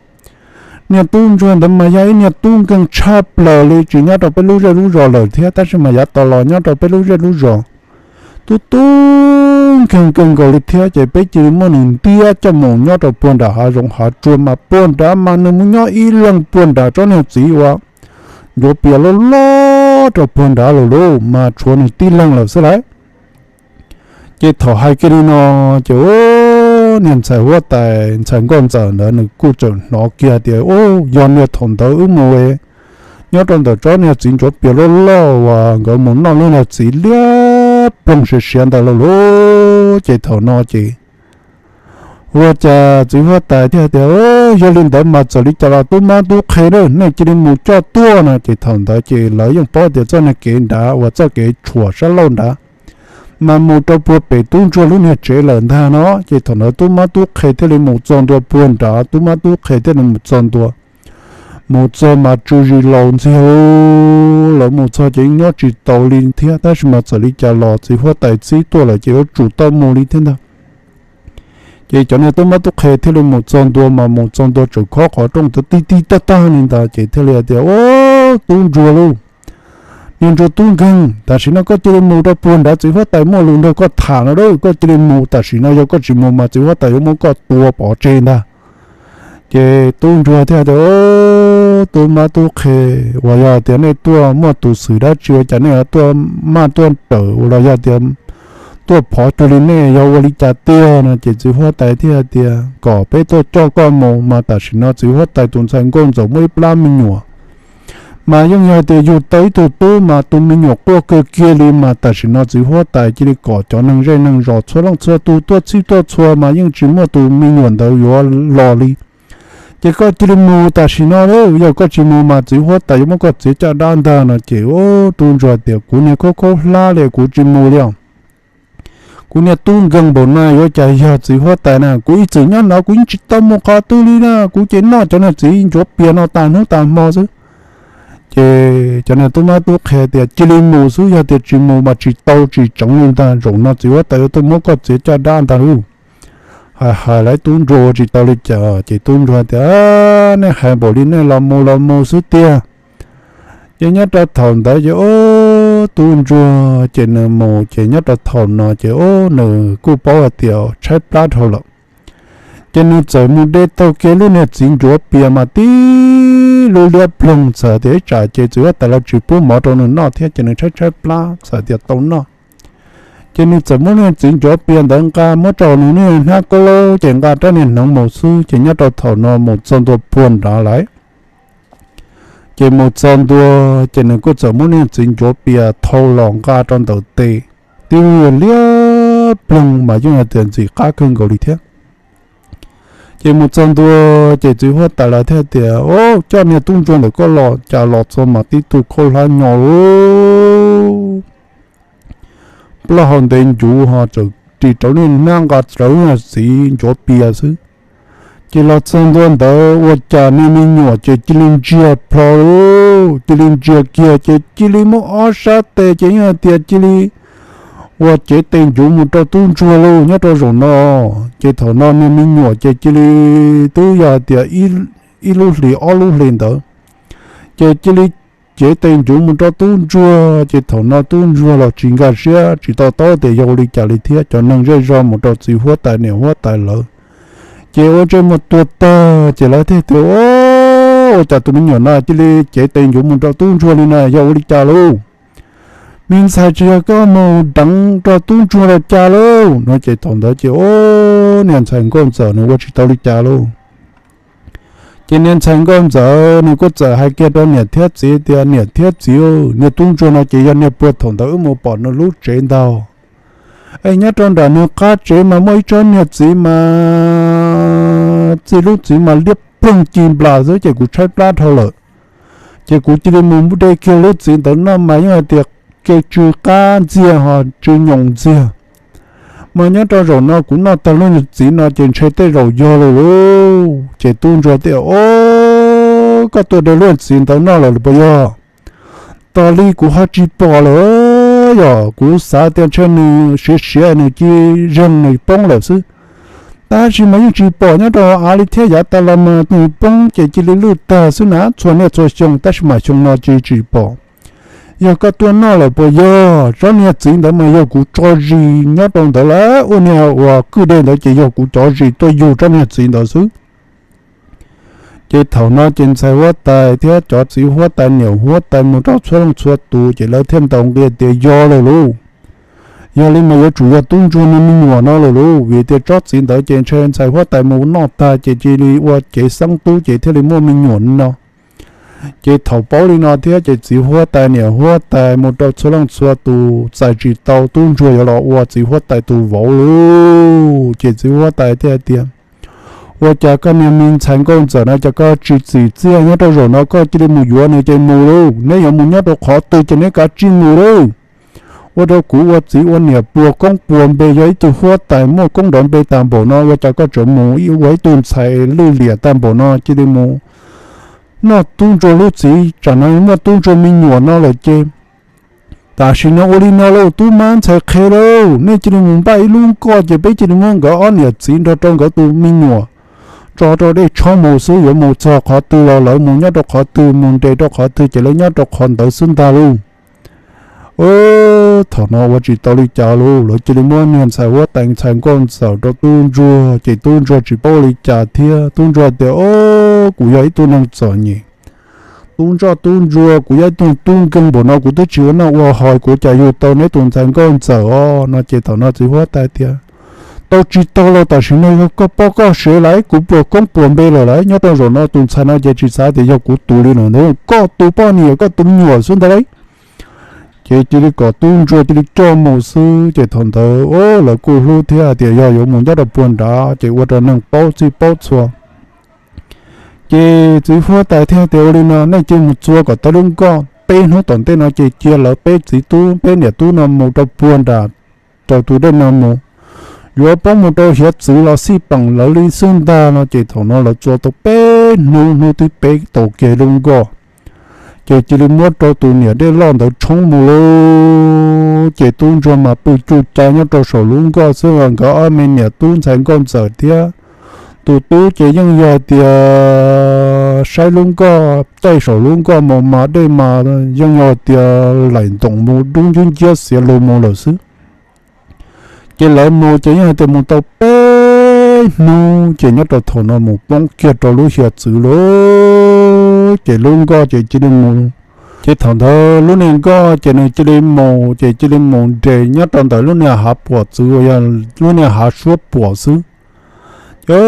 Niag tub ntsuag ntawd mas yog ib niag tub nkeeg tshaj plaws li, tsis nyob rau peb lub zej lub zos lawm thiab, tab sis mas yav tas los nyob rau peb lub zej lub zos tub tub nkeeg kawg nkaus li thiab. Ces peb cia li muab nws ntiab coj mus nyob rau puag nram hav zoov hav tsuag mas puag nrad mas nws mus nyob ib leeg puag nrad tsob niag txiv uas ncuav pias loj loj rau puag nrad lawm lauj, mas tshuav nws tib leeg lawm xwb lauj. Ces thaum hais kiag li no ces niag ntxhais huab tais ntxhais nkauj ntxawm ntawd nws kuj txawm hnov kiag tias, ub, yog niag thaum ntawd wb mus nyob rau ntawm tsob niag txiv ncuav pias loj loj uas nkawd mus noj lub niag txiv liab ploog siav siav ntawd lawm lauj. Ces thaum no ces ua cas txiv huab tais thiaj tias, yog li ntawd mas txawm li cas los tub mab tub qhe, nej cia li mus coj tuaj no. Ces thaum ntawd ces lawv yeej paub tias txoj niag kev nrad uas txoj kev tshuam sab laug nrad mas mus rau puag pem tub ntsuag lub niag tsev lawm ntag no. Ces thaum ntawd tub mab tub qhe thiaj li mus txog ntua puag nrad, tub mab tub qhe thiaj li mus txog ntua. Mus txog mas tsw zis laus ntxiag, lawv mus txog ces yeej nyob tsis taus li thiab, tab sis mas txawm li cas los txiv huab tais txib tuaj lawm ces yuav tsum tau mus li thiab ntag. Ces cov niag tub mab tub qhe thiaj li mus txog ntua, mas mus txog ntua tseem khob qhov rooj ntawd tig tig tag tag li ntawd ces thiaj li tias, ub, tub ntsuag lauj, niag ntsuag tub nkeeg, tam sim no koj cia li mus rau puag nrad, txiv huab tais muaj lus nrog koj tham no lauj, koj cia li mus, tam sim no yog koj tsis mus mas txiv huab tais yuav muab koj tua pov tseg ntag. Ces tub ntsuag thiaj tias, tub mab tub qhe, uas yog tias nej tuaj muaj tus xwm dab tsi ua cas nej tuaj maj tuaj rawm los yog tias tuaj phov cuag li nej yog ua li cas tiag no? Ces txiv huab tais thiaj tias kom peb tuaj coj koj mus, mas tam sim no txiv huab tais tus ntxhais nkauj ntxawm muaj ib plab me nyuam, mas yeej yog tias yug tau ib tug tub mas tus me nyuam quaj kawg kiag li, mas tam sim no txiv huab tais cia li kom cov neeg zej neeg zos txhua leej txhua tus tuaj txhij tuaj txhua mas yeej tsis muaj tus me nyuam ntawd yuav los li. Ces koj cia li mus tam sim no, yog koj tsis mus mas txiv huab tais yuav muab koj txiav caj dab ntag no. Ces tub ntsuag tias, kuv niag khaub khaub hlab li kuv tsis mus li os. Kuv niag tub nkeeg npaum na yuav cas yog txiv huab tais na, kuv ib txwm nyob no kuv yeej tsis tau mus qhov twg li na, kuv ces noj cov niag txiv ncuav pias no tas hnub tas hmo xwb. Ces cov niag tub mab tub qhe tias, cia li mus xwb, yog tias tsis mus mas tsis tau tsis tseev li ntag, zaum no txiv huab tais yuav tuaj muab koj txiav caj dab ntag lauj. Hais hais lawv tub ntsuag ua tsis tau li cas ces tub ntsuag tias, nej hais npaum li nej los mus los mus xwb tiag. Ces nyob rau thaum ntawd ces ub, tub ntsuag ces nws mus ces nyob rau thaum no ces ub, nws kuj paub hais tias tshaib plab dhau lawm. Ces nws txawm mus de taug kev lub niag txiv ncuav pias mas tib lub liab ploog, txawm tias ib tsam ces txiv huab tais los tsis pub mov rau nws noj thiab ces nws tshaib tshaib plab txawm tias tau noj. Ces nws txawm muab lub niag txiv ncuav pias ntawd nqa muab rau nws niag hnab kaub laub ces nqa rab niag hneev mus xwb. Ces nyob rau thaum no mus txog ntua puag nrad lawm. Ces mus txog ntua ces nws kuj txawm muab niag txiv ncuav pias thau los nqa rau ntawm tes, tib lub liab ploog mas yeej hais tias ntxim qab kawg nkaus li thiab. Ces mus txog ntua ces txiv huab tais lawv thiaj tias, o, coj niag tub ntsuag ntawm koj los cas los txog mas tib tug khaub hlab nyo lauj, plaub hau ntev ncuv ho txawm ris rau niag hnab nqa rau niag txiv ncuav pias xwb. Ces los txog ntua ntawd ua cas niag me nyuam ces cia li ntsiag plho lauj, cia li ntsiag kiag ces cia li muab ob sab tes ces yeej hais tias cia li ua cev tes ncuv mus rau tub ntsuag lauj nyob rau zaum no. Ces thaum no niag me nyuam ces cia li twb yog hais tias ib lub hlis ob lub hlis ntawd, ces cia li cev tes ncuv mus rau tub ntsuag, ces thaum no tub ntsuag los tsis nkag siab tsis to taub tias yog ua li cas li thiab. Cov neeg zej zog mus rau txiv huab tais niam huab tais lawv, ces ua ntsej muag tuag tag, ces lawv thiaj tias, Ua cas tus me nyuam no cia li cev tes ncuv mus rau tub ntsuag li na, yog ua li cas lauj? Me ntxhais, tsis yog koj mus deev rau tub ntsuag los cas lauj? No ces thaum ntawd ces, o, niag ntxhais nkauj ntxawm nws ua tsis tau li cas lauj. Ces niag ntxhais nkauj ntxawm nws kuj txawm hais kiag rau niam thiab txiv tias, Niam thiab txiv, niag tub ntsuag no ces yog niag puag thaum ntawd wb mus pom nws lub tsev ntag. Es nyob rau nram nws qab tsev mas muaj ib tsob niag txiv mas txij lub txiv mas liab ploog ci nplas xwb, ces kuv tshaib plab dhau lawm. Ces kuv cia li mus de kiag lub txiv ntawd noj mas yeej hais tias kev tsw qab ntxiag ho tsw nyoos ntxiag. Mas nyob rau zaum no kuv noj tag lub niag txiv no ces ntshe tej zaum yog lawm lauj. Ces tub ntsuag tias, O, koj tuaj de lub txiv ntawd noj lawm puas yog? Tos li kuv ho tsis pom lawm, yog kuv xav tias ntshe nws siav siav nws cia zeeg nws poob lawm xwb. Tab sis mas yeej tsis pom nyob rau av li thiab, yav tas los mas nws poob ces cia li lwj tag xwb na, txhua niaj txhua xyoo, tab sis mas xyoo no cia li tsis pom. Yog koj tuaj noj lawm puas yog? Tsob niag txiv ntawd mas yog kuv tso zis nyob rau ntawd lawm, ua niag uas kwj deg ntawd ces yog kuv cov zis tuaj yug tsob niag txiv ntawd xwb. Ces thaum no ces ntxhais huab tais thiab cov txiv huab tais niam huab tais mus rau txhua leej txhua tus ces lawv thiaj ntaus nqi tias yog lawm lauj. Yog li mas yuav tsum yog tub ntsuag niag me nyuam no lawm lauj, vim tias tsob txiv ntawd ces ntshe ntxhais huab tais mus noj tag ces cia li ua cev xeeb tub ces thiaj li muaj me nyuam no. Ces thaum paub li no thiab ces txiv huab tais niam huab tais mus rau txhua leej txhua tus txais tsis tau tub ntsuag yuav los ua txiv huab tais tus vauv lauj. Ces txiv huab tais thiaj tias, Ua cas koj niag me ntxhais nkauj ntxawm no cas koj tsis txim txiaj, nyob rau zaum no koj cia li mus yuav nws ces mus lauj. Neb yuav mus nyob rau qhov twg ces neb kav tsij mus lauj. Ua rau kuv ua txiv ua niam puas koob puas npe, yog ib tug huab tais muaj koob nrov npe tag npaum no, ua cas koj tseem mus ua ib tug ntxhais lwj liam tag npaum no cia li mus noj tub ntsuag lub txiv, tsam no muaj tub ntsuag me nyuam no lawm ces. Tam sim no ua li no lauj, tub mab ntxhais qhe lauj, nej cia li mus npaj ib lub nkoj ces peb cia li muab nkawd ob niam txiv nrog rau nkawd tus me nyuam tso rau dej tshoob mus xwb, yuav mus txog qhov twg los lawv mus nyob rau qhov twg, mus nres rau qhov twg ces lawv nyob rau qhov ntawd xwb ntag lauj. Thaum no ua tsis tau li cas lauj, lawv cia li muab niag ntxhais huab tais ntxhais nkauj ntxawm rau tub ntsuag, ces tub ntsuag tsis paub ua li cas thiab. Tub ntsuag tias, O, kuv yog ib tug neeg txom nyem, tub ntsoj tub ntsuag, kuv yog ib tug tub nkeeg npaum no kuv twb tsis ua noj ua haus, kuv cas yug tau neb tus ntxhais nkauj ntxawm os? No ces thaum no txiv huab tais tias, Tau tsis tau los tam sim no yog koj poj koj sev lawm, kuv puas koob puas npe lawm lauj, nyob rau zaum no tus ntxhais no ces tsis xav tias yog kuv tus li lawm ntag, koj tus poj niam koj tus me nyuam xwb ntag lauj. Ces cia li kom tub ntsuag cia li coj mus xwb, ces thaum ntawd o lawv kuj hlub thiab hais tias yog yuav mus nyob rau puag nrad ces ua rau neeg paub txhij paub txhua. Ces txiv huab tais thiaj tias, Ua li no nej cia li mus txua kom tau lub nkoj, peb hnub tom ntej no ces cia lawv peb txiv tub peb niam tub no mus rau puag nram rau tus dej no mus, yuav poob mus rau hiav txwv los xij peem lawv li xwb ntag. No ces thaum no lawv txua tau peb hnub, hnub thib peb tau kiag lub nkoj, ces cia li muab rau tus niam dej loj ntawd tshoob mus lauj. Ces tub ntsuag mas pw cuj ca nyob rau saum lub nkoj xwb, nkawd ob me niam tub ntxhais nkauj ntxawm thiab tus tub ces yeej yog tias saib lub nkoj, caij saum lub nkoj mus mas dej mas yeej yog tias laim ntoos mus dub nciab nciab xiav lug mus lawm xwb. Ces lawv mus ces yeej hais tias mus tau peb hnub ces nyob rau thaum no mus poob kiag rau lub hiav txwv lauj, ces lub nkoj ces cia li mus. Ces thaum ntawd lub niag nkoj ces nws cia li mus, ces cia li mus nres nyob rau ntawm lub niag hav puam txwv uas yog lub niag hav suab puam xwb. Ces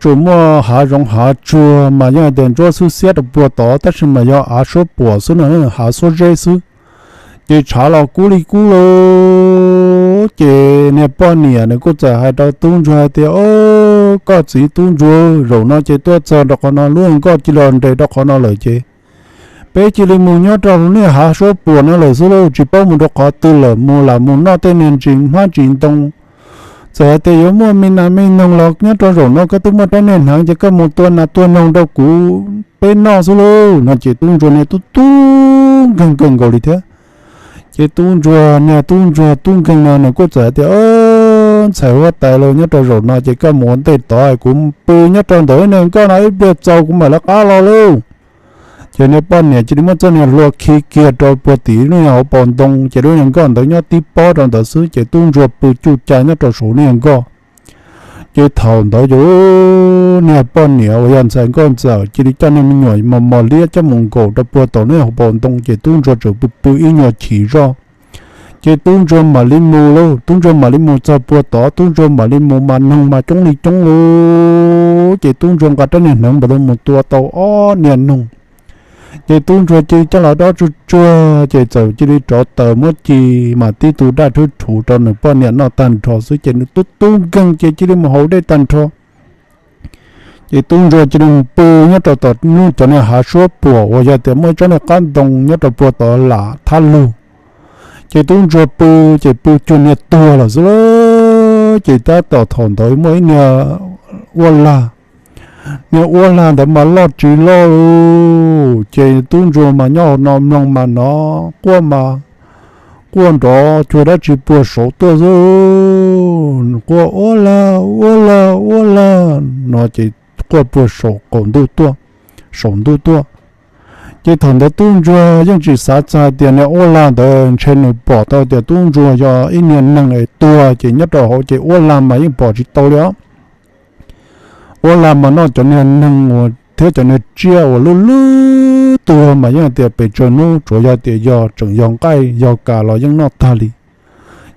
tsuas muaj hav zoov hav tsuag mas yeej hais tias ntsuab xwb xiab rau puag tod, tab sis mas yog hav suab puam xwb no, hav suab zeb xwb. Ces tshav los kub li kub lauj. Ces niag poj niam nws kuj txawm hais rau tub ntsuag hais tias, O, koj txiv tub ntsuag, zaum no ces tuaj txog rau qhov no, lub nkoj cia li nres rau qhov no lawm ces peb cia li mus nyob rau lub niag hav suab puam no lawm xwb lauj, tsis paub mus rau qhov twg lawm, mus lam mus noj tej niag ntsis hmab ntsis ntoo. Txawm hais tias yuav muaj me nas me noog los nyob rau zaum no koj twb muaj rab niag hneev ces koj mus tua nas tua noog rau kuv peb noj xwb lauj. No ces tub ntsuag niag tub tub nkeeg kawg nkaus li thiab. Ces tub ntsuag niag tub ntsuag tub nkeeg no nws kuj txawm hais tias, Ntxhais huab tais lauj, nyob rau zaum no ces koj mus ua ntej tod, kuv pw nyob rau ntawm niag nkoj no ib pliag txaus kuv mam lawv qab los lauj. Ces niag poj niam cia li muab txoj niag hlua khi kiag rau puag tim lub niag hauv paus ntoo, ces lub niag nkoj ntawd nyob tib pob rau ntawd xwb, ces tub ntsuag pw cuj ca nyob rau saum lub niag nkoj. Ces thaum ntawd ces niag poj niam uas yog ntxhais nkauj ntxawm cia li coj niag me nyuam mos mos liab coj mus nkaum rau puag tom lub niag hauv paus ntoo, ces tub ntsuag tseem pw pw ib nyuag chim zoj. Ces tub ntsuag mam li mus lauj, tub ntsuag mam li mus txog puag tod, tub ntsuag mam li mus mas noog mas coob li coob lauj. Ces tub ntsuag nqa rab niag hneev npam tau mus tua tau ob niag noog. Ces tub ntsuag cia li coj los dob tsuag tsuag, ces txawm cia li rov taws muab ci mas tib tug daj rhuv rhuv rau nws poj niam noj tag nrho xwb, ces nws tub tub nkeeg ces cia li mus haus dej tag nrho. Ces tub ntsuag cia li mus pw nyob rau tom lub cov niag hav suab puam uas yog tias muaj ib tsob niag qab ntoo nyob rau puag tod lam thab lug. Ces tub ntsuag pw, ces pw cuag niag tuag lawm xwb lauj. Ces tab tom thaum ntawd muaj ib niag uab lag, niag uab lag ntawd mas loj tsis loj lauj, ces tub ntsuag mas nyob hauv no mloog mas nov quaj mas quaj nrov cuag dab tsi puag saud tuaj xwb, quaj uab lag uab lag uab lag no ces quaj puag saum qaum ntuj tuaj, saum ntuj tuaj. Ces thaum ntawd tub ntsuag yeej tsis xav txog hais tias niag uab lag ntawd ntshe nws pom tau tias tub ntsuag yog ib niag neeg es tuag, ces nyob rau hauv ces uab lag mas yeej pom tsis tau li os. Uab lag mas noj cov niag neeg uas thiab cov niag tsiaj uas lub lub tuag mas yeej tias pes tsawg hnub tsuav yog tias yog tseem yog nqaij yog kas los yeej noj tag li.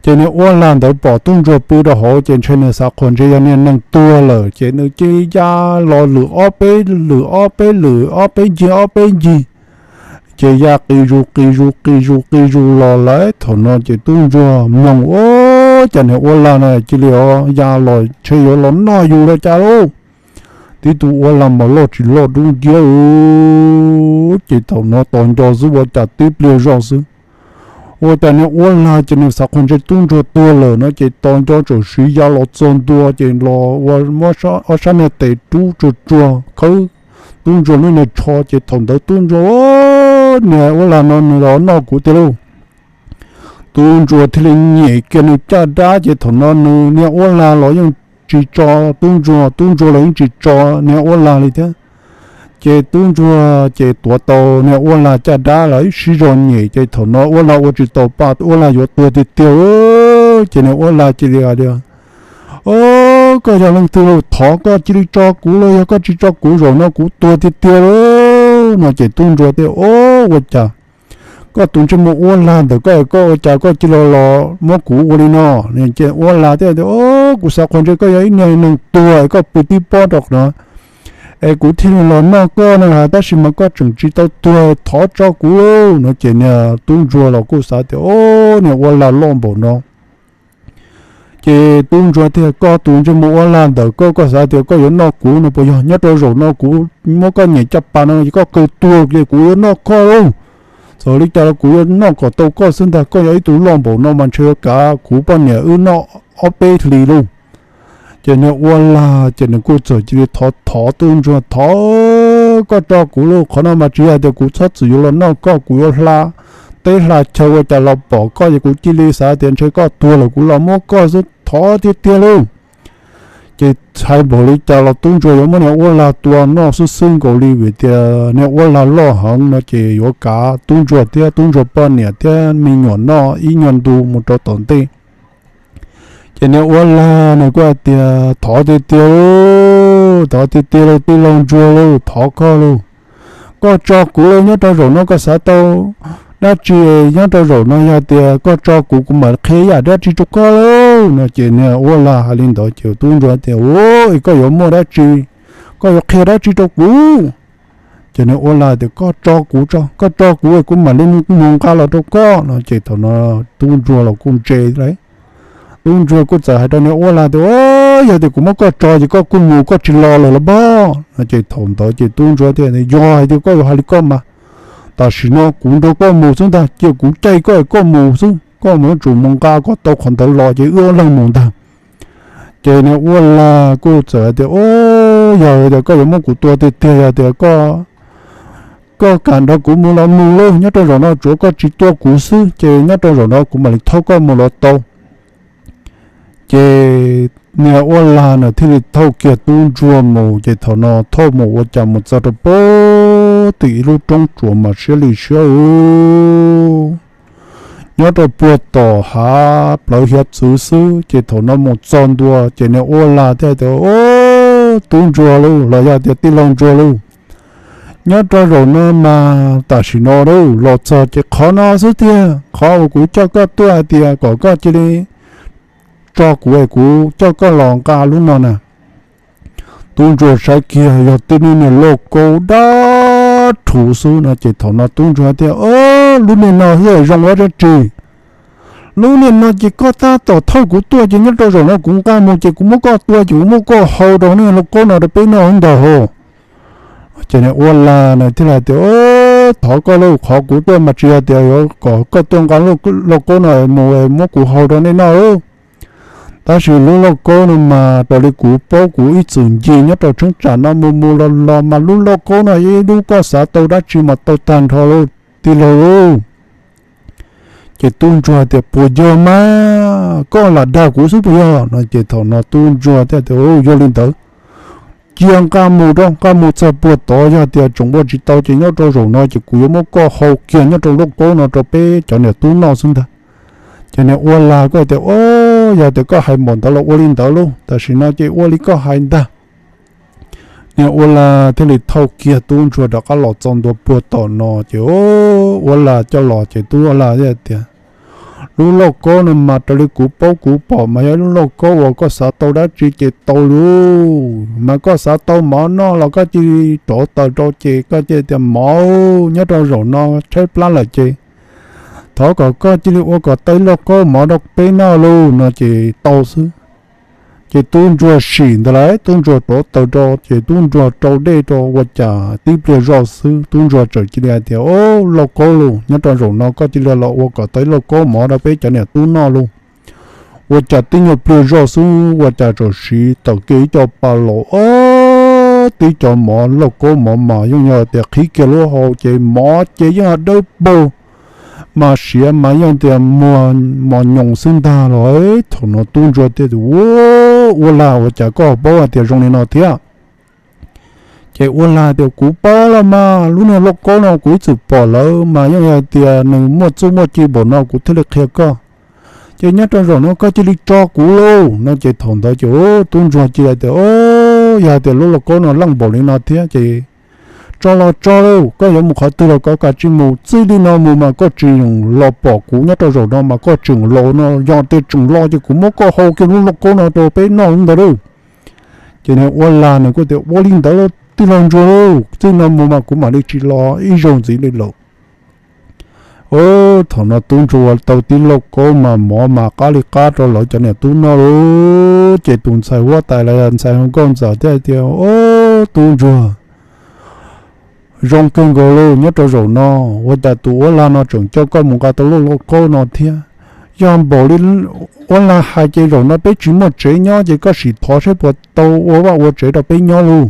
Ces niag uab lag ntawd pom tub ntsuag pw rau hauv ces ntshe nws xav qhuas ntshe yog niag neeg tuag lawm, ces nws cia li ya los lwm ob peb lwm ob peb lwm ob peb ncig ob peb ncig, ces ya qis zus qis zus qis zus qis zus los lawm. Thaum no ces tub ntsuag mloog ua cas niag uab lag no cia li ya los ntshe yuav los noj yus los cas lauj. Tib tug uab lag mas loj tsis loj dub nciab, ces thaum no tos nco xwb ua cas tib pliag zoj xwb, ua cas niag uab lag ces nws xav qhuas ntshe tub ntsuag tuag lawm no ces tos nco txawm siv ya los txog ntua ces los ua muab ob sab niag tes rub tsuag tsuag khawb tub ntsuag lub niag tsho, ces thaum ntawd tub ntsuag, niag uab lag no nws los noj kuv tiag lauj. Tub ntsuag thiaj li nyem kiag nws caj dab, ces thaum no nws niag uab lag los yeej tsis tso tub ntsuag, tub ntsuag los yeej tsis tso niag uab lag li thiab. Ces tub ntsuag ces tuav tau niag uab lag caj dab los ib sib zog nyem, ces thaum no uab lag ua tsis tau pa, uab lag yuav tuag tiag tiag. Ces niag uab lag cia li hais tias, Au, koj yog leej twg lauj? Thov koj cia li tso kuv lauj, yog koj tsis tso kuv zaum no kuv tuag tiag tiag lauj. No ces tub ntsuag thiaj, Au, ua cas koj tus ntsej muag uab lag ntawm koj, koj ua cas koj cia li los muab kuv ua li no? Ces uab lag thiaj tias, Au, kuv xav qhuas ntshe koj yog ib niag neeg tuag es koj pw tib pob rau no es kuv thiaj li los noj koj no, tab sis mas koj tseem tsis tau tuag, thov tso kuv lauj. No ces niag tub ntsuag los kuj xav tias, Au, niag uab lag loj npaum no. Ces tub ntsuag thiaj, Koj tus ntsej muag uab lag ntawm koj, koj xav tias koj yuav noj kuv no puas yog? Nyob rau zaum no kuv muab koj nyem caj pas no koj kawg tuag li kuv yuav noj koj lauj. Txawm li cas los kuv yuav noj kom tau koj xwb ntag, koj yog ib tug loj npaum no mas ntshe yuav kav kuv poj niam wb noj ob peb hlis lauj. Ces niag uab lag ces nws kuj txawm cia li thov thov tub ntsuag, Thov koj tso kuv lauj, qhov no mas tsis yog tias kuv txhob txwm yuav los noj koj, kuv yuav hla teb hla chaw ua cas los pom koj ces kuv cia li xav tias ntshe koj tuag lawm kuv los muab koj xwb, thov tiag tiag lauj. Ces txhais npaum li cas los tub ntsuag yuav muab niag uab lag tua noj xwb xwb nkaus li, vim tias niag uab lag loj heev no ces yuav kav tub ntsuag thiab tub ntsuag poj niam thiab me nyuam noj ib nyuag ntu mus rau tom ntej. Ces niag uab lag nws kuj hais tias, Thov tiag tiag lauj, thov tiag tiag lauj, tij laug ntsuag lauj, thov koj lauj, koj tso kuv lauj. Nyob rau zaum no koj xav tau dab tsi nyob rau zaum no, yog tias koj tso kuv, kuv mam qhia yam dab tsi rau koj lauj. No ces niag uab lag hais li ntawd ces tub ntsuag tias, Ua, es koj yuav muaj dab tsi, koj yuav qhia dab tsi rau kuv? Ces niag uab lag tias, Koj tso kuv tso, koj tso kuv es kuv mam li mus nqa los rau koj. No ces thaum no tub ntsuag los kuj ntse lawm. Tub ntsuag kuj txawm hais rau niag uab lag tias, Yog tias kuv muab koj tso ces koj kuj mus, koj tsis los lawm los pob? No ces thaum ntawd ces tub ntsuag thiaj tias, Yog hais tias koj yuav hais li koj mas, tam sim no kuv nrog koj mus xwb ntag, cia kuv caij koj es koj mus xwb, koj mus yuav tsum mus nqa kom tau qhov ntawd los ces wb ob leeg mus ntag. Ces niag uab lag kuj txawm hais tias, Yog tias koj yuav muab kuv tua tiag tiag, yog tias koj kam nrog kuv mus los mus lauj, nyob rau zaum no tsuav koj tsis tua kuv xwb ces nyob rau zaum no kuv mam li thauj koj mus los tau. Ces niag uab lag nws thiaj li thauj kiag tub ntsuag mus, ces thaum no thauj mus ua cas mus txog rau pab tim ib lub roob tsuas mas siab li siab u, nyob rau puag tom hav plawv hiav txwv xwb. Ces thaum no mus txog ntua ces niag Uab Lag thiaj tias, Tub ntsuag lauj, los yog tias tij laug ntsuag lauj, nyob rau zaum no mas tam sim no los txog ces qhov no xwb tiag, qhov uas kuv coj koj tuaj hais tias kom koj cia li tso kuv es kuv coj koj los nqa lub no na. Tub ntsuag saib kiag yog tib lub niag lauj kaub dab rhuv xwb no ces thaum no tub ntsuag tias, Lub niag no thiaj zoo ua dab tsi? Lub niag no ces koj tab tom thauj kuv tuaj ces nyob rau zaum no kuv nqa mus ces kuv muab koj tua ces kuv muab koj hau rau niag lauj kaub no rau peb noj ntag hos. Ces niag Uab Lag na thiaj li tias, Thov koj lauj, qhov kuv tuaj mas tsis yog tias yuav kom koj tuaj nqa lauj kaub no mus muab kuv hau rau nej noj. Tab sis lub lauj kaub no mas raws li kuv paub kuv ib txwm ncig nyob rau cheeb tsam no mus mus los los mas lub lauj kaub no ib lub koj xav tau dab tsi mas tau tag nrho lauj tij laug lauj. Ces tub ntsuag tias, Puas yog mas koj lam dag kuv xwb puas yog? No ces thaum no tub ntsuag thiaj tias, Yog li ntawd cia nqa mus rau, nqa mus txog puag tod, yog tias tseem ua tsis tau ces nyob rau zaum no ces kuv yuav muab koj hau kiag nyob rau lauj kaub no rau peb cov niam tub noj xwb ntag. Ces niag Uab Lag kuj tias, Yog tias koj hais npaum ntawd los ua li ntawd lauj, tam sim no ces ua li koj hais ntag. Niag Uab Lag thiaj li thauj kiag tub ntsuag rov qab los txog ntua puag tom no ces Uab Lag coj los ces tub Uab Lag thiaj tias, Lub lauj kaub no mas raws li kuv paub kuv pom mas yog lub lauj kaub uas koj xav tau dab tsi ces tau li. Mas koj xav tau mov noj los koj cia li rauv taws rau ces koj cia li tias, Mov, nyob rau zaum no tshaib plab lawm ces thov kom koj cia li ua kom tau ib lauj kaub mov rau peb noj lauj, no ces tau xwb. Ces tub ntsuag sim ntawd lawm, tub ntsuag rauv taws rau ces tub ntsuag rau dej rau ua cas tib pliag zoj xwb tub ntsuag txawm cia li hais tias, Lauj kaub lauj, nyob rau zaum no koj cia li los ua kom tau ib lauj kaub mov rau peb cov niam tub noj lauj. Ua cas tib nyuag pliag zoj xwb ua cas txawm siv tawm kiag ib co pas laus ob tib co mov lauj kaub mov mas yeej yog tias qhib kiag lub hau ces mov ces yeej dawb paug mas siav mas yeej tias muag mos nyoos xwb ntag los. Thaum no tub ntsuag thiaj tias, Uab Lag, ua cas koj paub hais tias zoo li no thiab? Ces Uab Lag tias, Kuv paub los mas, lub niag lauj kaub no kuv ib txwm pom lawm mas yeej hais tias nws muaj txuj muaj ci npaum no kuv thiaj li qhia koj. Ces nyob rau zaum no koj cia li tso kuv lauj, no ces thaum ntawd ces tub ntsuag cia li tias, Yog hais tias lub lauj kaub no leej npaum li no thiab ces tso los tso lauj, koj yuav mus qhov twg los koj kav tsij mus, txij li no mus mas koj tsis txhob los pom kuv nyob rau zaum no mas koj tseem los no, yog tias tseem los ces kuv muab koj hau kiag lub lauj kaub no rau peb noj ntag lauj. Ces niag Uab Lag nws kuj tias, Ua li ntawd lauj tij laug ntsuag lauj, txij no mus mas kuv mam li tsis los ib zaug ntxiv li lawm. Thaum no tub ntsuag ua tau tib lauj kaub mas mov mas qab li qab rau lawv cov niam tub noj lauj. Ces tus ntxhais huab tais los yog ntxhais nkauj ntxawm thiaj tias, Tub ntsuag, zoo kawg nkaus lauj, nyob rau zaum no ua cas tus Uab Lag no tseem coj koj mus nqa tau lub lauj kaub no thiab? Yog npaum li Uab Lag hais ces zaum no peb tsis muaj tsev nyob ces koj sim thov saib puas tau ua vaj ua tsev rau peb nyob lauj.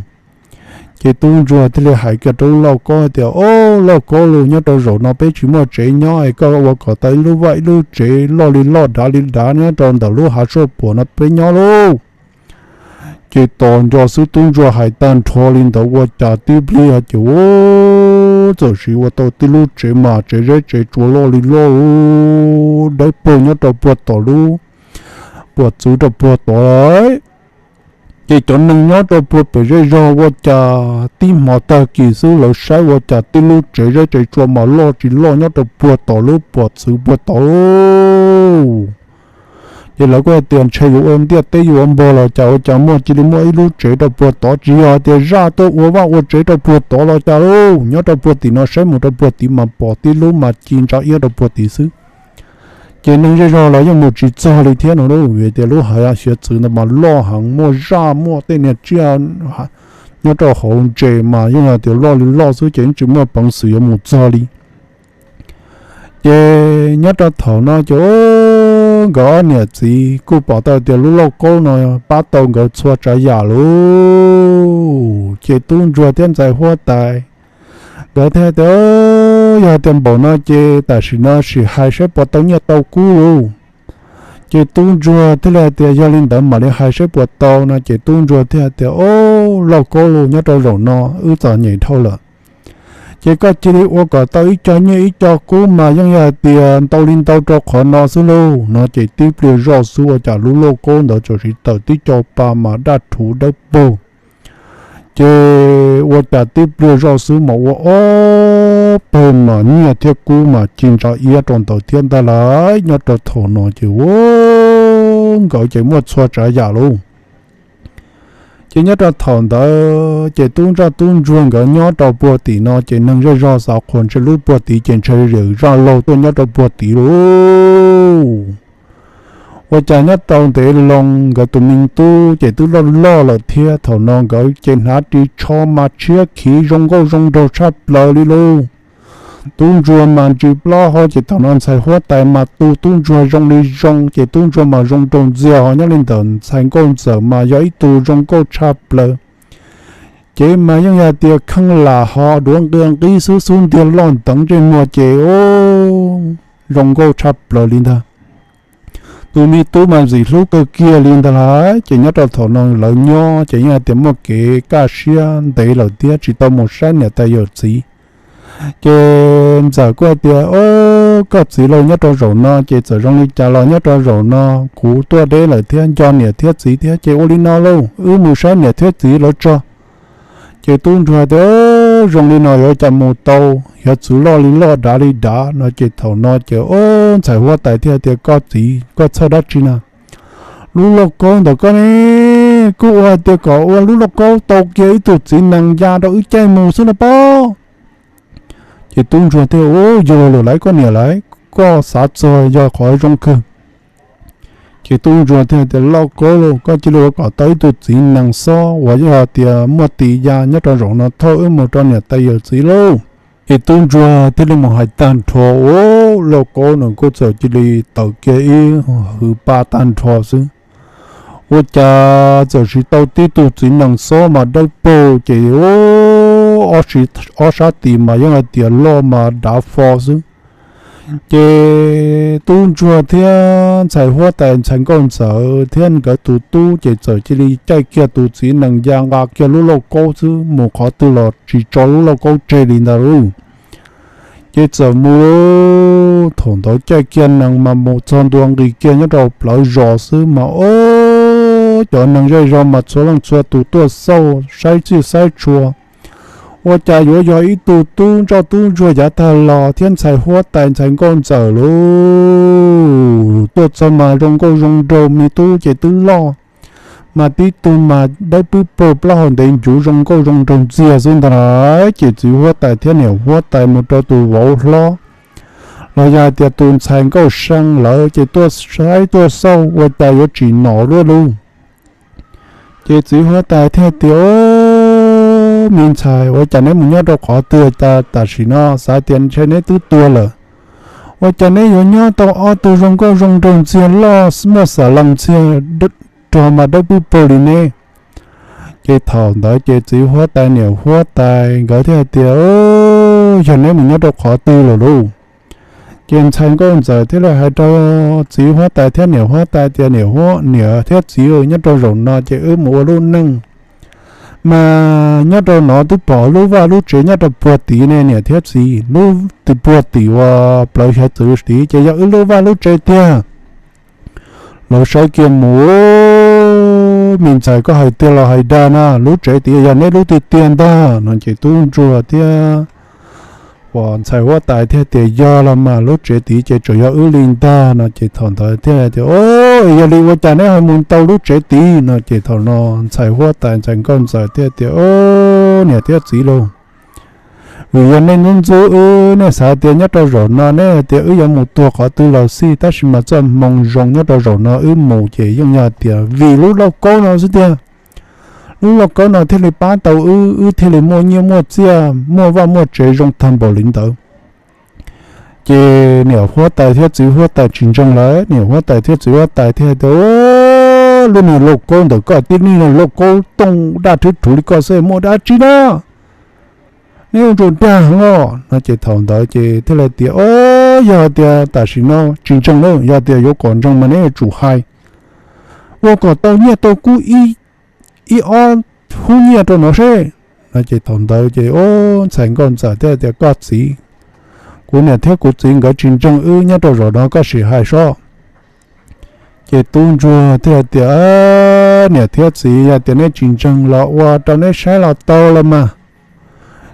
Ces tub ntsuag thiaj li hais kiag rau lub lauj kaub tias, Au lauj kaub lauj, nyob rau zaum no peb tsis muaj tsev nyob es koj ua kom tau ib lub vaj ib lub tsev loj li loj dav li dav nyob rau ntawm lub hav suaj puam no peb nyob lauj. Ces tos nco xwb tub ntsuag hais tag nrho li ntawd ua cas tib pliag ces txawm sim ua tau tib lub tsev mas tsev zeb tsev tsua loj li loj, dawb paug nyob rau puag tom lub puam txwv rau puag tod lawm. Ces cov neeg nyob rau puag pem zej zog ua cas tib hmo tag kis xwb lawv saib ua cas tib lub tsev zeb tsev tsua mas loj tsis loj nyob rau puag tom lub puam txwv puag tod lauj. Ces lawv kuj hais tias, Ntshe yuav ua ntiaj teb yuav ua npog los cas ua cas muaj cia li muaj ib lub tsev rau puag tod, tsis yog hais tias zaj tuaj ua vaj ua tsev rau puag tod los cas lauj. Nyob rau puag tim no saib mus rau puag tid mas pom tib lub mas ci ntsa iab rau puag tid xwb. Ces neeg zej zog los yeej mus tsis txog li thiab no lauj, vim tias lub hav hiav txwv ntawd mas loj heev, muaj zaj muaj tej niag tsiaj nyob rau hauv ntses mas yeej hais tias loj li loj xwb ces yeej tsis muaj peev xwm yuav mus txog li. Ces nyob rau thaum no ces nkawd ob niam txiv kuj pom tau tias lub lauj kaub no pab tau nkawd txhua tsav yam lauj. Ces tub ntsuag thiab ntxhais huab tais nkawd thiaj tias, Yog tias npaum no ces tam sim no sim hais saib puas tau nyiaj tau kub lauj. Ces tub ntsuag thiaj li hais tias, Yog li ntawd mam li hais saib puas tau, no ces tub ntsuag thiaj hais tias, Au lauj kaub lauj, nyob rau zaum no wb txom nyem dhau lawm. Ces koj cia li ua kom tau ib co nyiaj ib co kub mas yeej yog hais tias ntau li ntau rau qhov no xwb lauj. No ces tib pliag zoj xwb ua cas lub lauj kaub ntawd txawm siv tawm tib co pa mas daj rhuv dawb paug. Ces ua cas tib pliag zoj xwb mas ua ob pawg mas nyiaj thiab kub mas ci ntsa iab rau ntawd thiab ntag lauj. Nyob rau thaum no ces ua nkawd ces muaj txhua tsav yam lauj. Ces nyob rau thaum ntawd ces tub ntsoj tub ntsuag nkawd nyob rau puag tim no ces neeg zej zog xav qhuas ntshe lub puag tid ces ntshe zam zaj laug tuaj nyob rau puag tid lauj. Ua cas nyob tau ntev loo nkawd tus me tub ces twb loj loj lawm thiab. Thaum no nkawd ces hnav ris tsho mas tshiab khiv zoo nkauj zoo nraug tshaj plaws li lauj. Tub ntsuag mas ntsis plaub hau ces thaum no ntxhais huab tais mas tu tub ntsuag zoo li zoo ces tub ntsuag mas zoo nraug ntxiag ho nyob li ntawm ntxhais nkauj ntxawm mas yog ib tug zoo nkauj tshaj plaws. Ces mas yeej yog tias kheej lam ho duav nqia nqib xub xub ntiag loj nteev ntsej muag ces zoo nkauj tshaj plaws li ntag. Tus me tub mas ntxim hlub kawg kiag li ntag lauj. Ces nyob rau thaum no lawv nyob ces yeej hais tias muaj kev kaj siab ntev lawm thiab tsis tau mus saib niam tais yawm txiv. Ces ntxawm kuj hais tias, Au, koj txiv lauj, nyob rau zaum no ces txawm zoo li cas los nyob rau zaum no kuv tuaj deb lawm thiab nco niam thiab txiv thiab ces ua li no lauj, wb mus saib niam thiab txiv lawv tso. Ces tub ntsuag tias, Zoo li no yuav cas mus tau, yuav txwv loj li loj dav li dav. No ces thaum no ces ntxhais huab tais thiaj tias, Koj txiv, koj txhawj dab tsi na? Lub lauj kaub ntawm koj ne kuj ua hais tias kom ua lub lauj kaub tau kiag ib tug txiv nees ya rau wb caij mus xwb no pob. Ces tub ntsuag thiaj, Au, yog lawm lauj koj niam lauj, koj xav txog yog qhov zoo kawg. Ces tub ntsuag thiaj tias, Lauj kaub lauj, koj cia li ua kom tau ib tug txiv nees xob uas yog tias muaj tis ya nyob rau zaum no thauj wb mus rau niam tais yawm txiv lauj. Ces tub ntsuag thiaj li mus hais tag nrho, ua lauj kaub nws kuj txawm cia li tawm kiag ib hwv pa tag nrho xwb. Ua cas txawm siv tau tib tug txiv nees xob mas dawb paug ces ob sab tis mas yeej hais tias loj mas dav fo xwb. Ces tub ntsuag thiab ntxhais huab tais ntxhais nkauj ntxawm thiab nkawd tus tub ces txawm cia li caij kiag tus txiv nees ya nqa kiag lub lauj kaub xwb mus qhov twg los tsis tso lub lauj kaub tseg li ntag lauj. Ces txawm mus, thaum ntawd caij kiag nees mas mus txog ntua nqis kiag nyob rau plawv zos xwb mas ob cov neeg zej zog mas txhua leej txhua tus tuaj xauj saib txhij saib tshua. Ua cas yuav yog ib tug tub ntsoj tub ntsuag yav tag los thiab ntxhais huab tais ntxhais nkauj ntxawm lauj. Tuaj txog mas zoo nkauj zoo nraug, me tub ces twb loj, mas tib tug mas dawb pwb paug plaub hau ntev ncuv zoo nkauj zoo nraug ntxiag xwb ntag lauj. Ces txiv huab tais thiab niam huab tais mus rau tus vauv hlob los yog hais tias tus ntxhais nkauj see lawv ces tuaj saib tuaj xauj ua cas yuav tsim nom luaj lug. Ces txiv huab tais thiaj tias, Au, me ntxhais, ua cas neb mus nyob rau qhov twg tam sim no xav tias ntshe neb twb tuag lawm, ua cas neb yuav nyob tau ob tug zoo nkauj zoo nraug ntxiag loj muaj xam lees ntxiag rog mas dawb pwb paug li neb? Ces thaum ntawd ces txiv huab tais niam huab tais nkawd thiaj hais tias, Yog neb mus nyob rau qhov twg lawm lauj? Ces ntxhais nkauj ntxawm thiaj li hais rau txiv huab tais thiab niam huab tais tias, Niam huab, niam thiab txiv, nyob rau zaum no ces wb mus ua lub neej, mas nyob rau no twb pom lub vaj lub tsev nyob rau puag tid ne niam thiab txiv, lub puag tim uas plawv xyov txwv tid ces yog wb lub vaj lub tsev tiag. Lawv saib kiag mus, Me ntxhais, koj hais tiag los hais dag na? Lub tsev tid yog neb lub tiag tiag ntag. No ces tub ntsuag thiab uas ntxhais huab tais thiaj tias, Yog los mas, lub tsev tid ces tseem yog wb li ntag. No ces thaum ntawd thiaj tias, Yog li ua cas neb ho mus tau lub tsev tid? No ces thaum no ntxhais huab tais ntxhais nkauj ntxawm thiaj tias, Niam thiab txiv lauj, vim yog nej ntxub ntxub wb, nej xav tias nyob rau zaum no neb tias wb yuav mus tuag qhov twg los xij, tab sis mas txoj hmoo zoo nyob rau zaum no wb mus ces yeej yog tias vim lub lauj kaub no xwb tiag. Lub lauj kaub no thiaj li pab tau wb, wb thiaj li muaj nyiaj muaj txiaj, muaj vaj muaj tsev zoo tag npaum li ntawd. Ces niam huab tais thiab txiv huab tais tsis ntseeg lawm, niam huab tais thiab txiv huab tais thiaj tias, Lub niag lauj kaub ntawm koj tib niag lauj kaub tooj daj rhuv rhuv li koj xwb muaj dab tsi na? Neb ua ntsuas dag heev os. No ces thaum ntawd ces thiaj li tias, Yog tias tam sim no tsis ntseeg lawm, yog tias yuav kom ntseeg mas neb yuav tsum hais ua kom tau nyiaj tau kub ib ob hub nyiaj rau no seb. No ces thaum ntawd ces ub, ntxhais nkauj ntxawm thiaj tias, Koj txiv, kuv niam thiab kuv txiv nkawd tsis ntseeg wb, nyob rau zaum no koj sim hais sob. Ces tub ntsuag thiaj tias, Niam thiab txiv, yog tias neb tsis ntseeg los ua rau neb saib los tau los mas.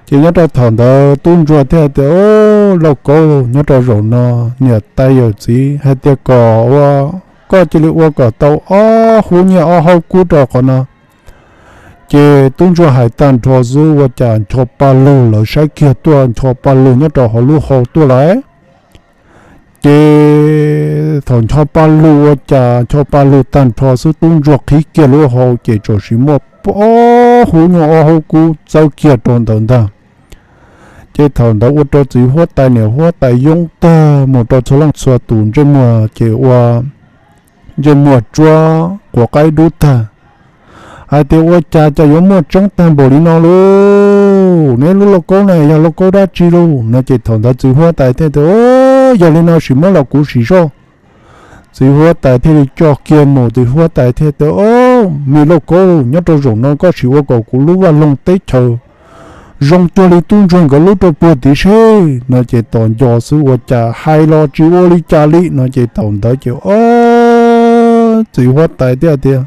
Ces nyob rau thaum ntawd tub ntsuag thiaj tias, Ub, lauj kaub, nyob rau zaum no niam tais yawm txiv hais tias kom ua, koj cia li ua kom tau ob hub nyiaj ob haub kub rau qhov no. Ces tub ntsuag hais tag nrho xwb ua cas ncho pa lug lawv saib kiag tuaj, ncho pa lug nyob rau hauv lub hau tuaj lawm. Ces thaum ncho pa lug ua cas ncho pa lug tag nrho xwb tub ntsuag qhib kiag lub hau ces txawm sim muaj ob hub nyiaj ob haub kub txawb kiag rau ntawd ntag. Ces thaum ntawd ua rau txiv huab tais niam huab tais yoob tag mus rau txhua leej txhua tus ntsej muag ces ua ntsej muag tsuab quav qaib dub tag, hais tias, Ua cas cas yuav muaj tseeb tag npaum li no lauj? Neb lub lauj kaub na yog lauj kaub dab tsi lauj? No ces thaum ntawd txiv huab tais thiaj tias, Yog li no sim muab los kuv sim soj. Txiv huab tais thiaj li coj kiag mus, txiv huab tais thiaj tias, Ob, me lauj kaub, nyob rau zaum no koj sim ua kom kuv lub vaj loog teb chaws zoo cuag li tub ntsuag nkawd lub rau puag tid seb. No ces tos nco xwb ua cas hais los tsis ua li cas li. No ces thaum ntawd ces ob, txiv huab tais thiaj tias,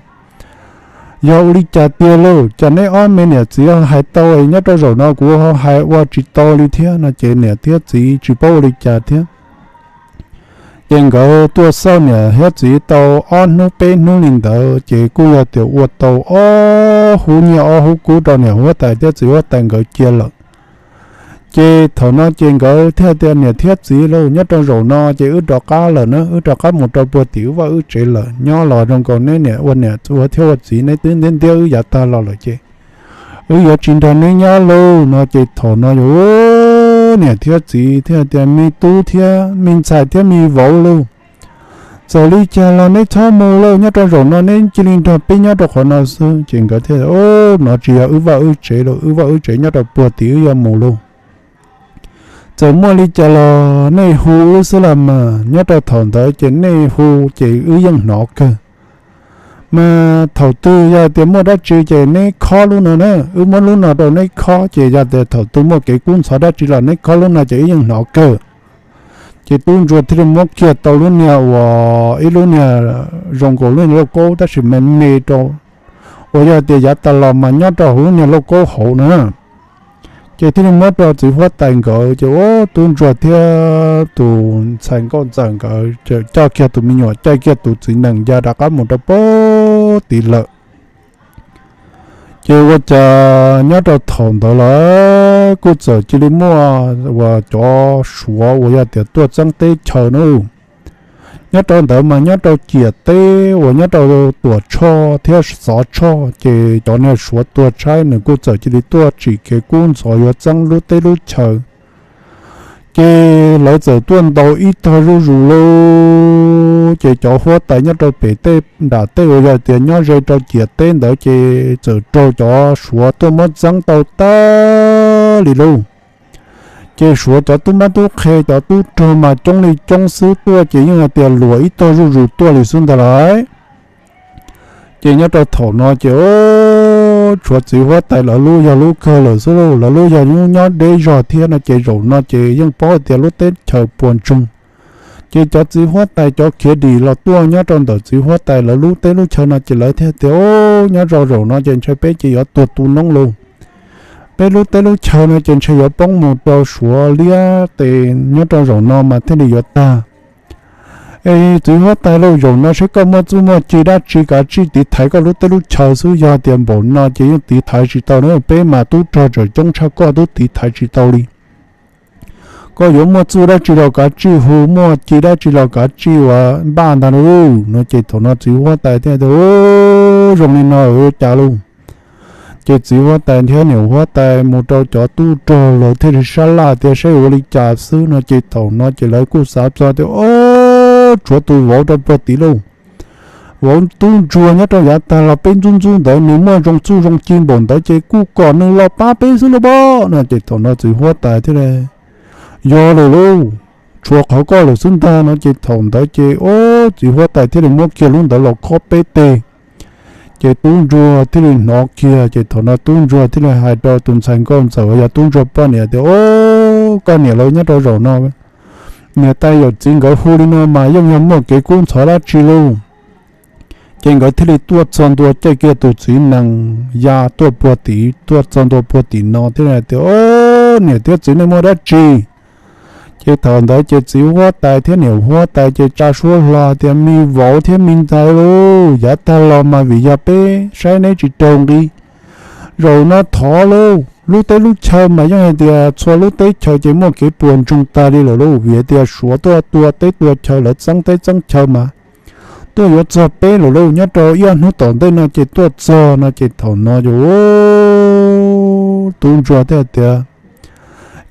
Yog ua li cas tiag lauj? Cas neb ob me niam txiv hais tau, nyob rau zaum no kuv ho hais ua tsis tau li thiab? No ces niam thiab txiv tsis paub ua li cas thiab. Ces nkawd tuaj xauj niam thiab txiv tau ob hnub peb hnub li ntawd ces kuj yog tias ua tau ob hub nyiaj ob hub kub rau niam huab tais thiab txiv huab tais nkawd cia lawm. Ces thaum no ces nkawd thiaj tias, Niam thiab txiv lauj, nyob rau zaum no ces wb rov qab lawm na, wb rov qab mus rau puag tim wb vaj wb tsev lawm. Nyob los zoo nkaus neb niam ua niam ua thiab ua txiv neb twb ntiab ntiab wb yav tag los lawm ces wb yuav tsis nrog neb nyob lauj. No ces thaum no yog niam thiab txiv thiaj tias, Me tub thiab me ntxhais thiab me vauv lauj, txawm li cas los neb txhob mus lauj, nyob rau zaum no neb cia li nrog peb nyob rau qhov no xwb. Ces nkawd thiaj, Nov tsis yog wb vaj wb tsev lauj, wb vaj wb tsev nyob rau puag tim wb yuav mus lauj. Txawm muaj li cas los nej hu wb xwb los mas, nyob rau thaum ntawd ces nej hu ces wb yeej hnov kawg. Mas thaum twg yog tias muaj dab tsi ces neb khob lub no na, wb muab lub no rau neb khob ces yog tias thaum twg muaj kev kub ntxhov dab tsi los neb khob lub no ces wb yeej hnov kawg. Ces tub ntsuag thiaj li muab kiag tau lub niag uas ib lub niag zoo nkaus lub niag lauj kaub tab sis me me rau, uas yog tias yav tas los mas nyob rau hauv lub niag lauj kaub hauv na. Ces thiaj li muab rau txiv huab tais nkawd ces ua tub ntsuag thiab tus ntxhais nkauj ntxawm nkawd coj kiag tus me nyuam, caij kiag tus txiv nees ya rov qab mus rau puag tid lawm. Ces ua cas nyob rau thaum ntawd lawm kuj txawm cia li muaj uas cov suav uas yog tias tuaj txeeb teb chaws na. Nyob rau ntawd mas nyob rau ciam teb uas nyob rau Tuam Tshoj thiab Xov Tshoj ces cov niag suav tuag tshaib nws kuj txawm cia li tuaj tsim kev kub ntxhov yuav txeeb lub teb lub chaw. Ces lawv txawm tuaj ntaus ib tog zuj zus lauj, ces cov huab tais nyob rau pem tej nram tej uas yog tias nyob ze rau ciam teb ntawd ces txawm raug cov suav tuaj muab txeeb tau tag li lauj. Ces suav cov tub mab tub qhe cov tub rog mas coob li coob xwb, tuaj ces yeej hais tias luam ib tog zuj zus tuaj li xwb ntag lauj. Ces nyob rau thaum no ces tshuav txiv huab tais lawv lub yog lub kawg lawm xwb lauj, lawv lub yog lub nyob deb zog thiab no ces zaum no ces yeej paub hais tias lub teb chaws puas ntsoog. Ces cov txiv huab tais cov khiav dim los tuaj nyob rau ntawm txiv huab tais lawv lub teb lub chaw no ces lawv thiaj tias, Nyob rau zaum no ces ntshai peb ces yuav tuag tu noob lauj. Peb lub teb lub chaw no ces ntshai yuav poob mus rau suav liab tes, nyob rau zaum no mas thiaj li yuav tag. Es txiv huab tais lauj, zaum no seb koj muaj txuj muaj ci dab tsi kav tsij tiv thaiv koj lub teb lub chaw xwb, yog tias npaum no ces yeej tiv thaiv tsis tau na, peb mas tub rog tseem coob tshaj koj twb tiv thaiv tsis tau li. Koj yuav muaj txuj dab tsi los kav tsij hu, muaj ci dab tsi los kav tsij uas npaj ntag lauj. No ces thaum no txiv huab tais thiaj tias, Zoo li no cas lauj? Ces txiv huab tais thiab niam huab tais mus rau cov tub rog lawv thiaj li sab laj tias saib ua li cas xwb no ces thaum no ces lawv kuj xav txog tias, Ob, tshuav tus vauv rau puag tid lauj. Vauv tub ntsuag nyob rau yav tag los peb ntxub ntxub ntawd nws muaj zoo txuj zoo ci npaum ntawd ces kuj kom nws los pab peb xwb lauj pob. No ces thaum no txiv huab tais thiaj li, Yog lawm lauj, tshuav qhov koj lawm xwb ntag. No ces thaum ntawd ces ob, txiv huab tais thiaj li muab kiag lub ntawd los khob peb teg. Ces tub ntsuag thiaj li hnov kiag, ces thaum no tub ntsuag thiaj li hais rau tus ntxhais nkauj ntxawm uas yog tub ntsuag poj niam tias, Au, koj niam lauj, nyob rau zaum no niam tais yawm txiv nkawd hu li no mas yeej yog muaj kev kub ntxhov dab tsi lauj. Ces nkawd thiaj li tuaj txog ntua caij kiag tus txiv nees ya tuaj puag tim, tuaj txog ntua puag tim no thiaj li hais tias, Au, niam thiab txiv, nej muaj dab tsi? Ces thaum ntawd ces txiv huab tais thiab niam huab tais ces tsa suab hlo tias, Me vauv thiab me ntxhais lauj, yav tag los mas vim yog peb saib neb tsis raug nqi, zaum no thov lauj, lub teb lub chaw mas yeej hais tias txhua lub teb chaws ces muaj kev puas ntsoog tag li lawm lauj, vim tias Suav tuaj tua teb tua chaw, lawv txeeb teb txeeb chaw mas tuaj yuav txog peb lawm lauj, nyob rau ib ob hnub tom ntej no ces tuaj txog no. Ces thaum no ces tub ntsuag thiaj tias,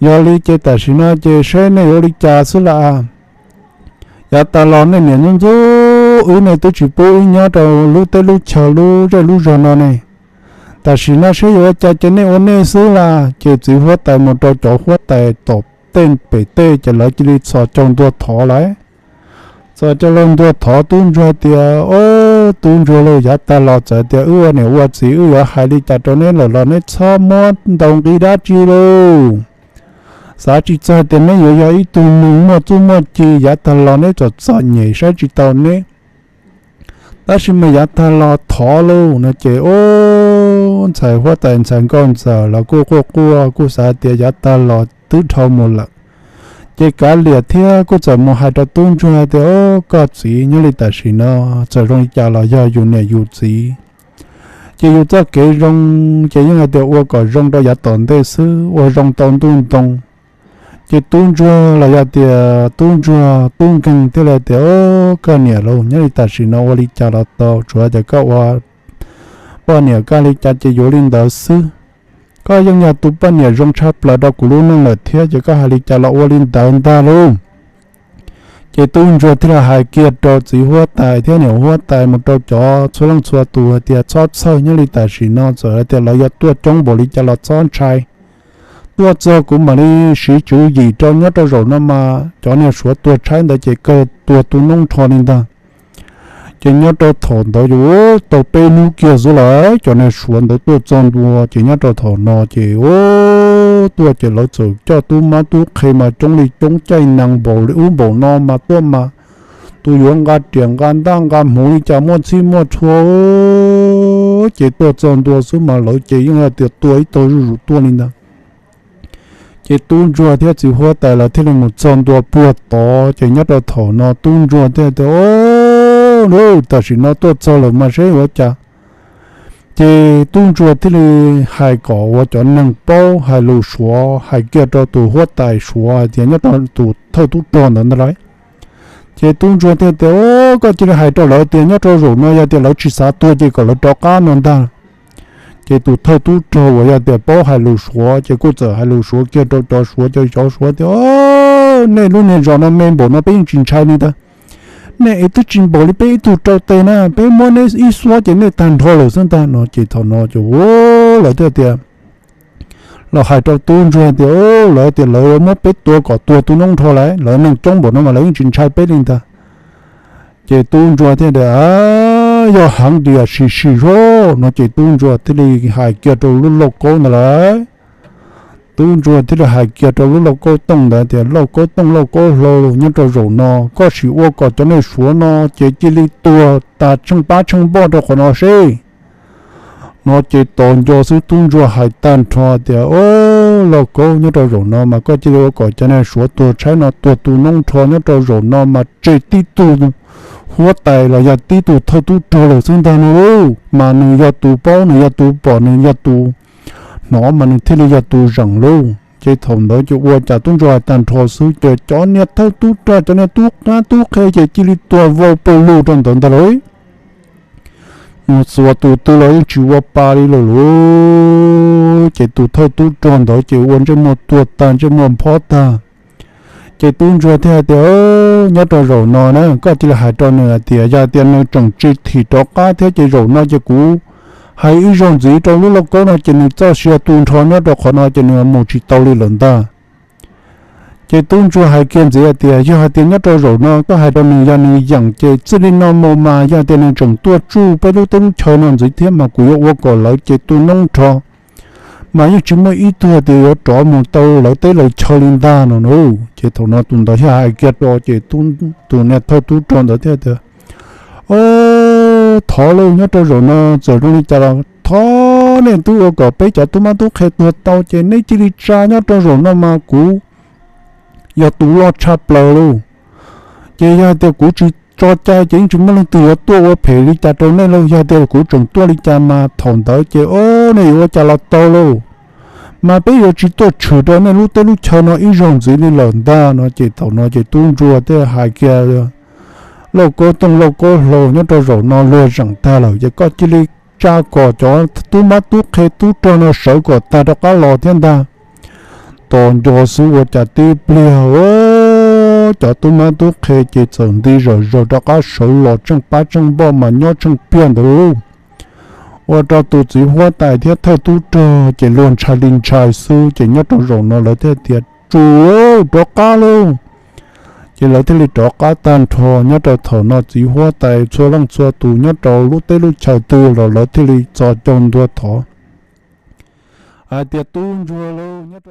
Yog li ces tam sim no ces saib nej yuav ua li cas xwb las. Yav tas los nej niam ntxub ntxub wb, nej twb tsis pub wb nyob rau lub teb lub chaw lub zej lub zog no ne. Tam sim no saib yuav ua cas ces nej ua nej xwb las. Ces txiv huab tais mus rau cov huab tais tom tej pem tej ces lawv cia li txhos caug ntua thov lawm. Txhos caug ntua thov tub ntsuag tias, Au, tub ntsuag lauj, yav tas los txawm tias wb ua niam ua txiv wb yuav hais li cas rau neb lawm los neb txhob muab ntaus nqi dab tsi lauj. Xav tsis txog tias neb yuav yog ib tug neeg muaj txuj muaj ci, yav tag los neb txom txom nyem saib tsis taus neb. Tab sis mas yav tag los thov lauj no ces, au, ntxhais huab tais ntxhais nkauj ntxawm los kuj quaj quaj kuj xav tias yav tag los twb dhau mus lawm. Ces kav liam thiab kuj txawm mus hais rau tub ntsuag tias, Au, koj txiv, nyob li tam sim no txawm zoo li cas los yog yus niam yus txiv, ces yus txoj kev zoo ces yeej hais tias ua kom zoo rau yav tom ntej xwb, ua zoo tau ntuj ntoo. Ces tub ntsuag los yog tias tub ntsuag tub nkeeg thiaj li tias, Au, koj niam lauj, nyob li tam sim no ua li cas los tau, tsuav tias koj ua poj niam koj li cas ces yuav li ntawd xwb. Koj yeej yog tus poj niam zoo tshaj plaws rau kuv lub neej lawm thiab, ces koj hais li cas los ua li ntawd ntag lauj. Ces tub ntsuag thiaj li hais kiag rau txiv huab tais thiab niam huab tais mus rau cov txhua leej txhua tus hais tias, Txhob txhawj, nyob li tam sim no txawm hais tias lawv yuav tuaj coob npaum li cas los txhob ntshai. Tuaj txog kuv mam li siv tswv yim rau, nyob rau zaum no mas cov niag Suav tuag tshaib ntawd ces kawg tuag tu noob nrho li ntag. Ces nyob rau thaum ntawd yuav tau peb hnub kiag xwb lawm, cov niag Suav ntawd tuaj txog ntua ces nyob rau thaum no ces tuaj ces lawv txawm coj tub mab tub qhe mas coob li coob, caij nees npaum li ub npaum no mas tuaj mas tus yuav nqa riam nqa ntaj nqa hmuv li cas muaj txhij muaj txhua, ces tuaj txog ntua xwb mas lawv ces yeej hais tias tua ib tog zuj zus tuaj li ntag. Ces tub ntsuag thiab txiv huab tais lawv thiaj li mus txog ntua puag tod, ces nyob rau thaum no tub ntsuag thiaj tias, Au, tam sim no tuaj txog lawm mas seb ua cas. Ces tub ntsuag thiaj li hais kom ua cov neeg paub hais lus Suav hais kiag rau tus huab tais Suav hais tias, nyob rau tus thawj tub rog ntawd ntag lauj. Ces tub ntsuag thiaj tias, Au, koj cia li hais rau lawv tias nyob rau zaum no yog tias lawv tsis xav tuag ces kom lawv rov qab no ntag. Ces tus thawj tub rog uas yog tias paub hais lus Suav ces kuj txawm hais lus Suav kiag rau cov Suav, ces cov Suav tias, Au, nej lub niag zos no me npaum no peb yeej tsis ntshai li ntag. Nej es twb tsis npaum li peb ib tug rau tes na, peb muab neb ib xuab ces nej tag nrho lawm xwb ntag no. Ces thaum no ces lawv thiaj tias, los hais rau tub ntsuag tias, Au, lawv tias lawv muab peb tua kom tuag tu noob nrho lawm, lawv neeg coob npaum no mas lawv yeej tsis ntshai peb li ntag. Ces tub ntsuag thiaj tias, Yog heev tias sim sim zog no. Ces tub ntsuag thiaj li hais kiag rau lub lauj kaub ntawd lawm. Tub ntsuag thiaj li hais kiag rau lub lauj kaub tooj ntawd tias, Lauj kaub tooj lauj kaub hlau, nyob rau zaum no koj sim ua kom cov niag Suav no ces cia li tuag tas tsheej pab tsheej npoj rau qhov no seb. No ces tos nco xwb tub ntsuag hais tag nrho tias, Au, lauj kaub, nyob rau zaum no mas koj cia li ua kom cov niag Suav tuag tshaib no tuag tu noob nrho, nyob rau zaum no mas tseg tib tug huab tais los yog tib tug thawj tub rog lawm xwb ntag no lauj. Mas nws yog tus paub, nws yog tus pom, nws yog tus hnov mas nws thiaj li yog tus zeem lauj. Ces thaum ntawd ces ua cas tub ntsuag hais tag nrho xwb ces cov niag thawj tub rog, cov niag tub qab tub qhe ces cia li tuag vau pawg lug rau ntawd ntag lauj. Mus xuas tus twg los yeej tsis ua pa li lawm lauj. Ces tus thawj tub rog ntawd ces ua ntsej muag tuag tag ntsej muag nphob tag. Ces tub ntsuag thiaj hais tias, Nyob rau zaum no na koj cia li hais rau nws hais tias yog tias nws tseem tsis thim rov qab thiab ces zaum no ces kuv hais ib zaug ntxiv rau lub lauj kaub no ces nws txoj sia tu nrho nyob rau qhov no ces nws mus tsis tau li lawm ntag. Ces tub ntsuag hais kiag ntxiv hais tias, yog hais tias nyob rau zaum no koj hais rau nws yog nws yeem ces txij li no mus mas yog tias nws tseem tuaj tsuj peb lub teb lub chaw no ntxiv thiab mas kuv yuav ua kom lawv ces tu noob nrho, mas yeej tsis muaj ib tug tias yuav rov mus tau lawv teb lawv chaw li ntag no na. Ces thaum no tus ntawd thiaj hais kiag rau ces tus niag thawj tub rog ntawd thiaj tias, o, thov lauj, nyob rau zaum no txawm zoo li cas los thov nej tub ua kom peb cov tub mab tub qhe tuag tau ces nej cia li tsa nyob rau zaum no mas kuv yog tus loj tshaj plaws lauj. Ces yog hais tias kuv tsis tso cai ces yeej tsis muaj leej twg yuav tuaj ua phem li cas rau nej lauj. Yog hais tias kuv tseem tuaj li cas mas thaum ntawd ces o, nej yuav ua cas los tau lauj, mas peb yuav tsis tuaj tshwm rau nej lub teb lub chaw no ib zaug ntxiv li lawm ntag no. Ces thaum no ces tub ntsuag thiaj hais kiag lauj kaub tooj lauj kaub hlau, nyob rau zaum no luag zeem tag lawm ces koj cia li tsa kom cov tub mab tub qhe tub rog no sawv kom tag rov qab los thiab ntag. Tos nco xwb ua cas tib pliag cov tub mab tub qhe ces txawm nti zom zaws rov qab sawv los tsheej pab tsheej npoj mas nyob tsheej pliag ntawd lauj. Ua rau tus txiv huab tais thiab thawj tub rog ces luag ntshai li ntshai xwb ces nyob rau zaum no lawv thiaj tias, tsum, rov qab lauj. Ces lawv thiaj li rov qab tag nrho. Nyob rau thaum no txiv huab tais txhua leej txhua tus nyob rau lub teb lub chaw twg los lawv thiaj li txo cau ntua thov hais tias, tub ntsuag lauj, nyob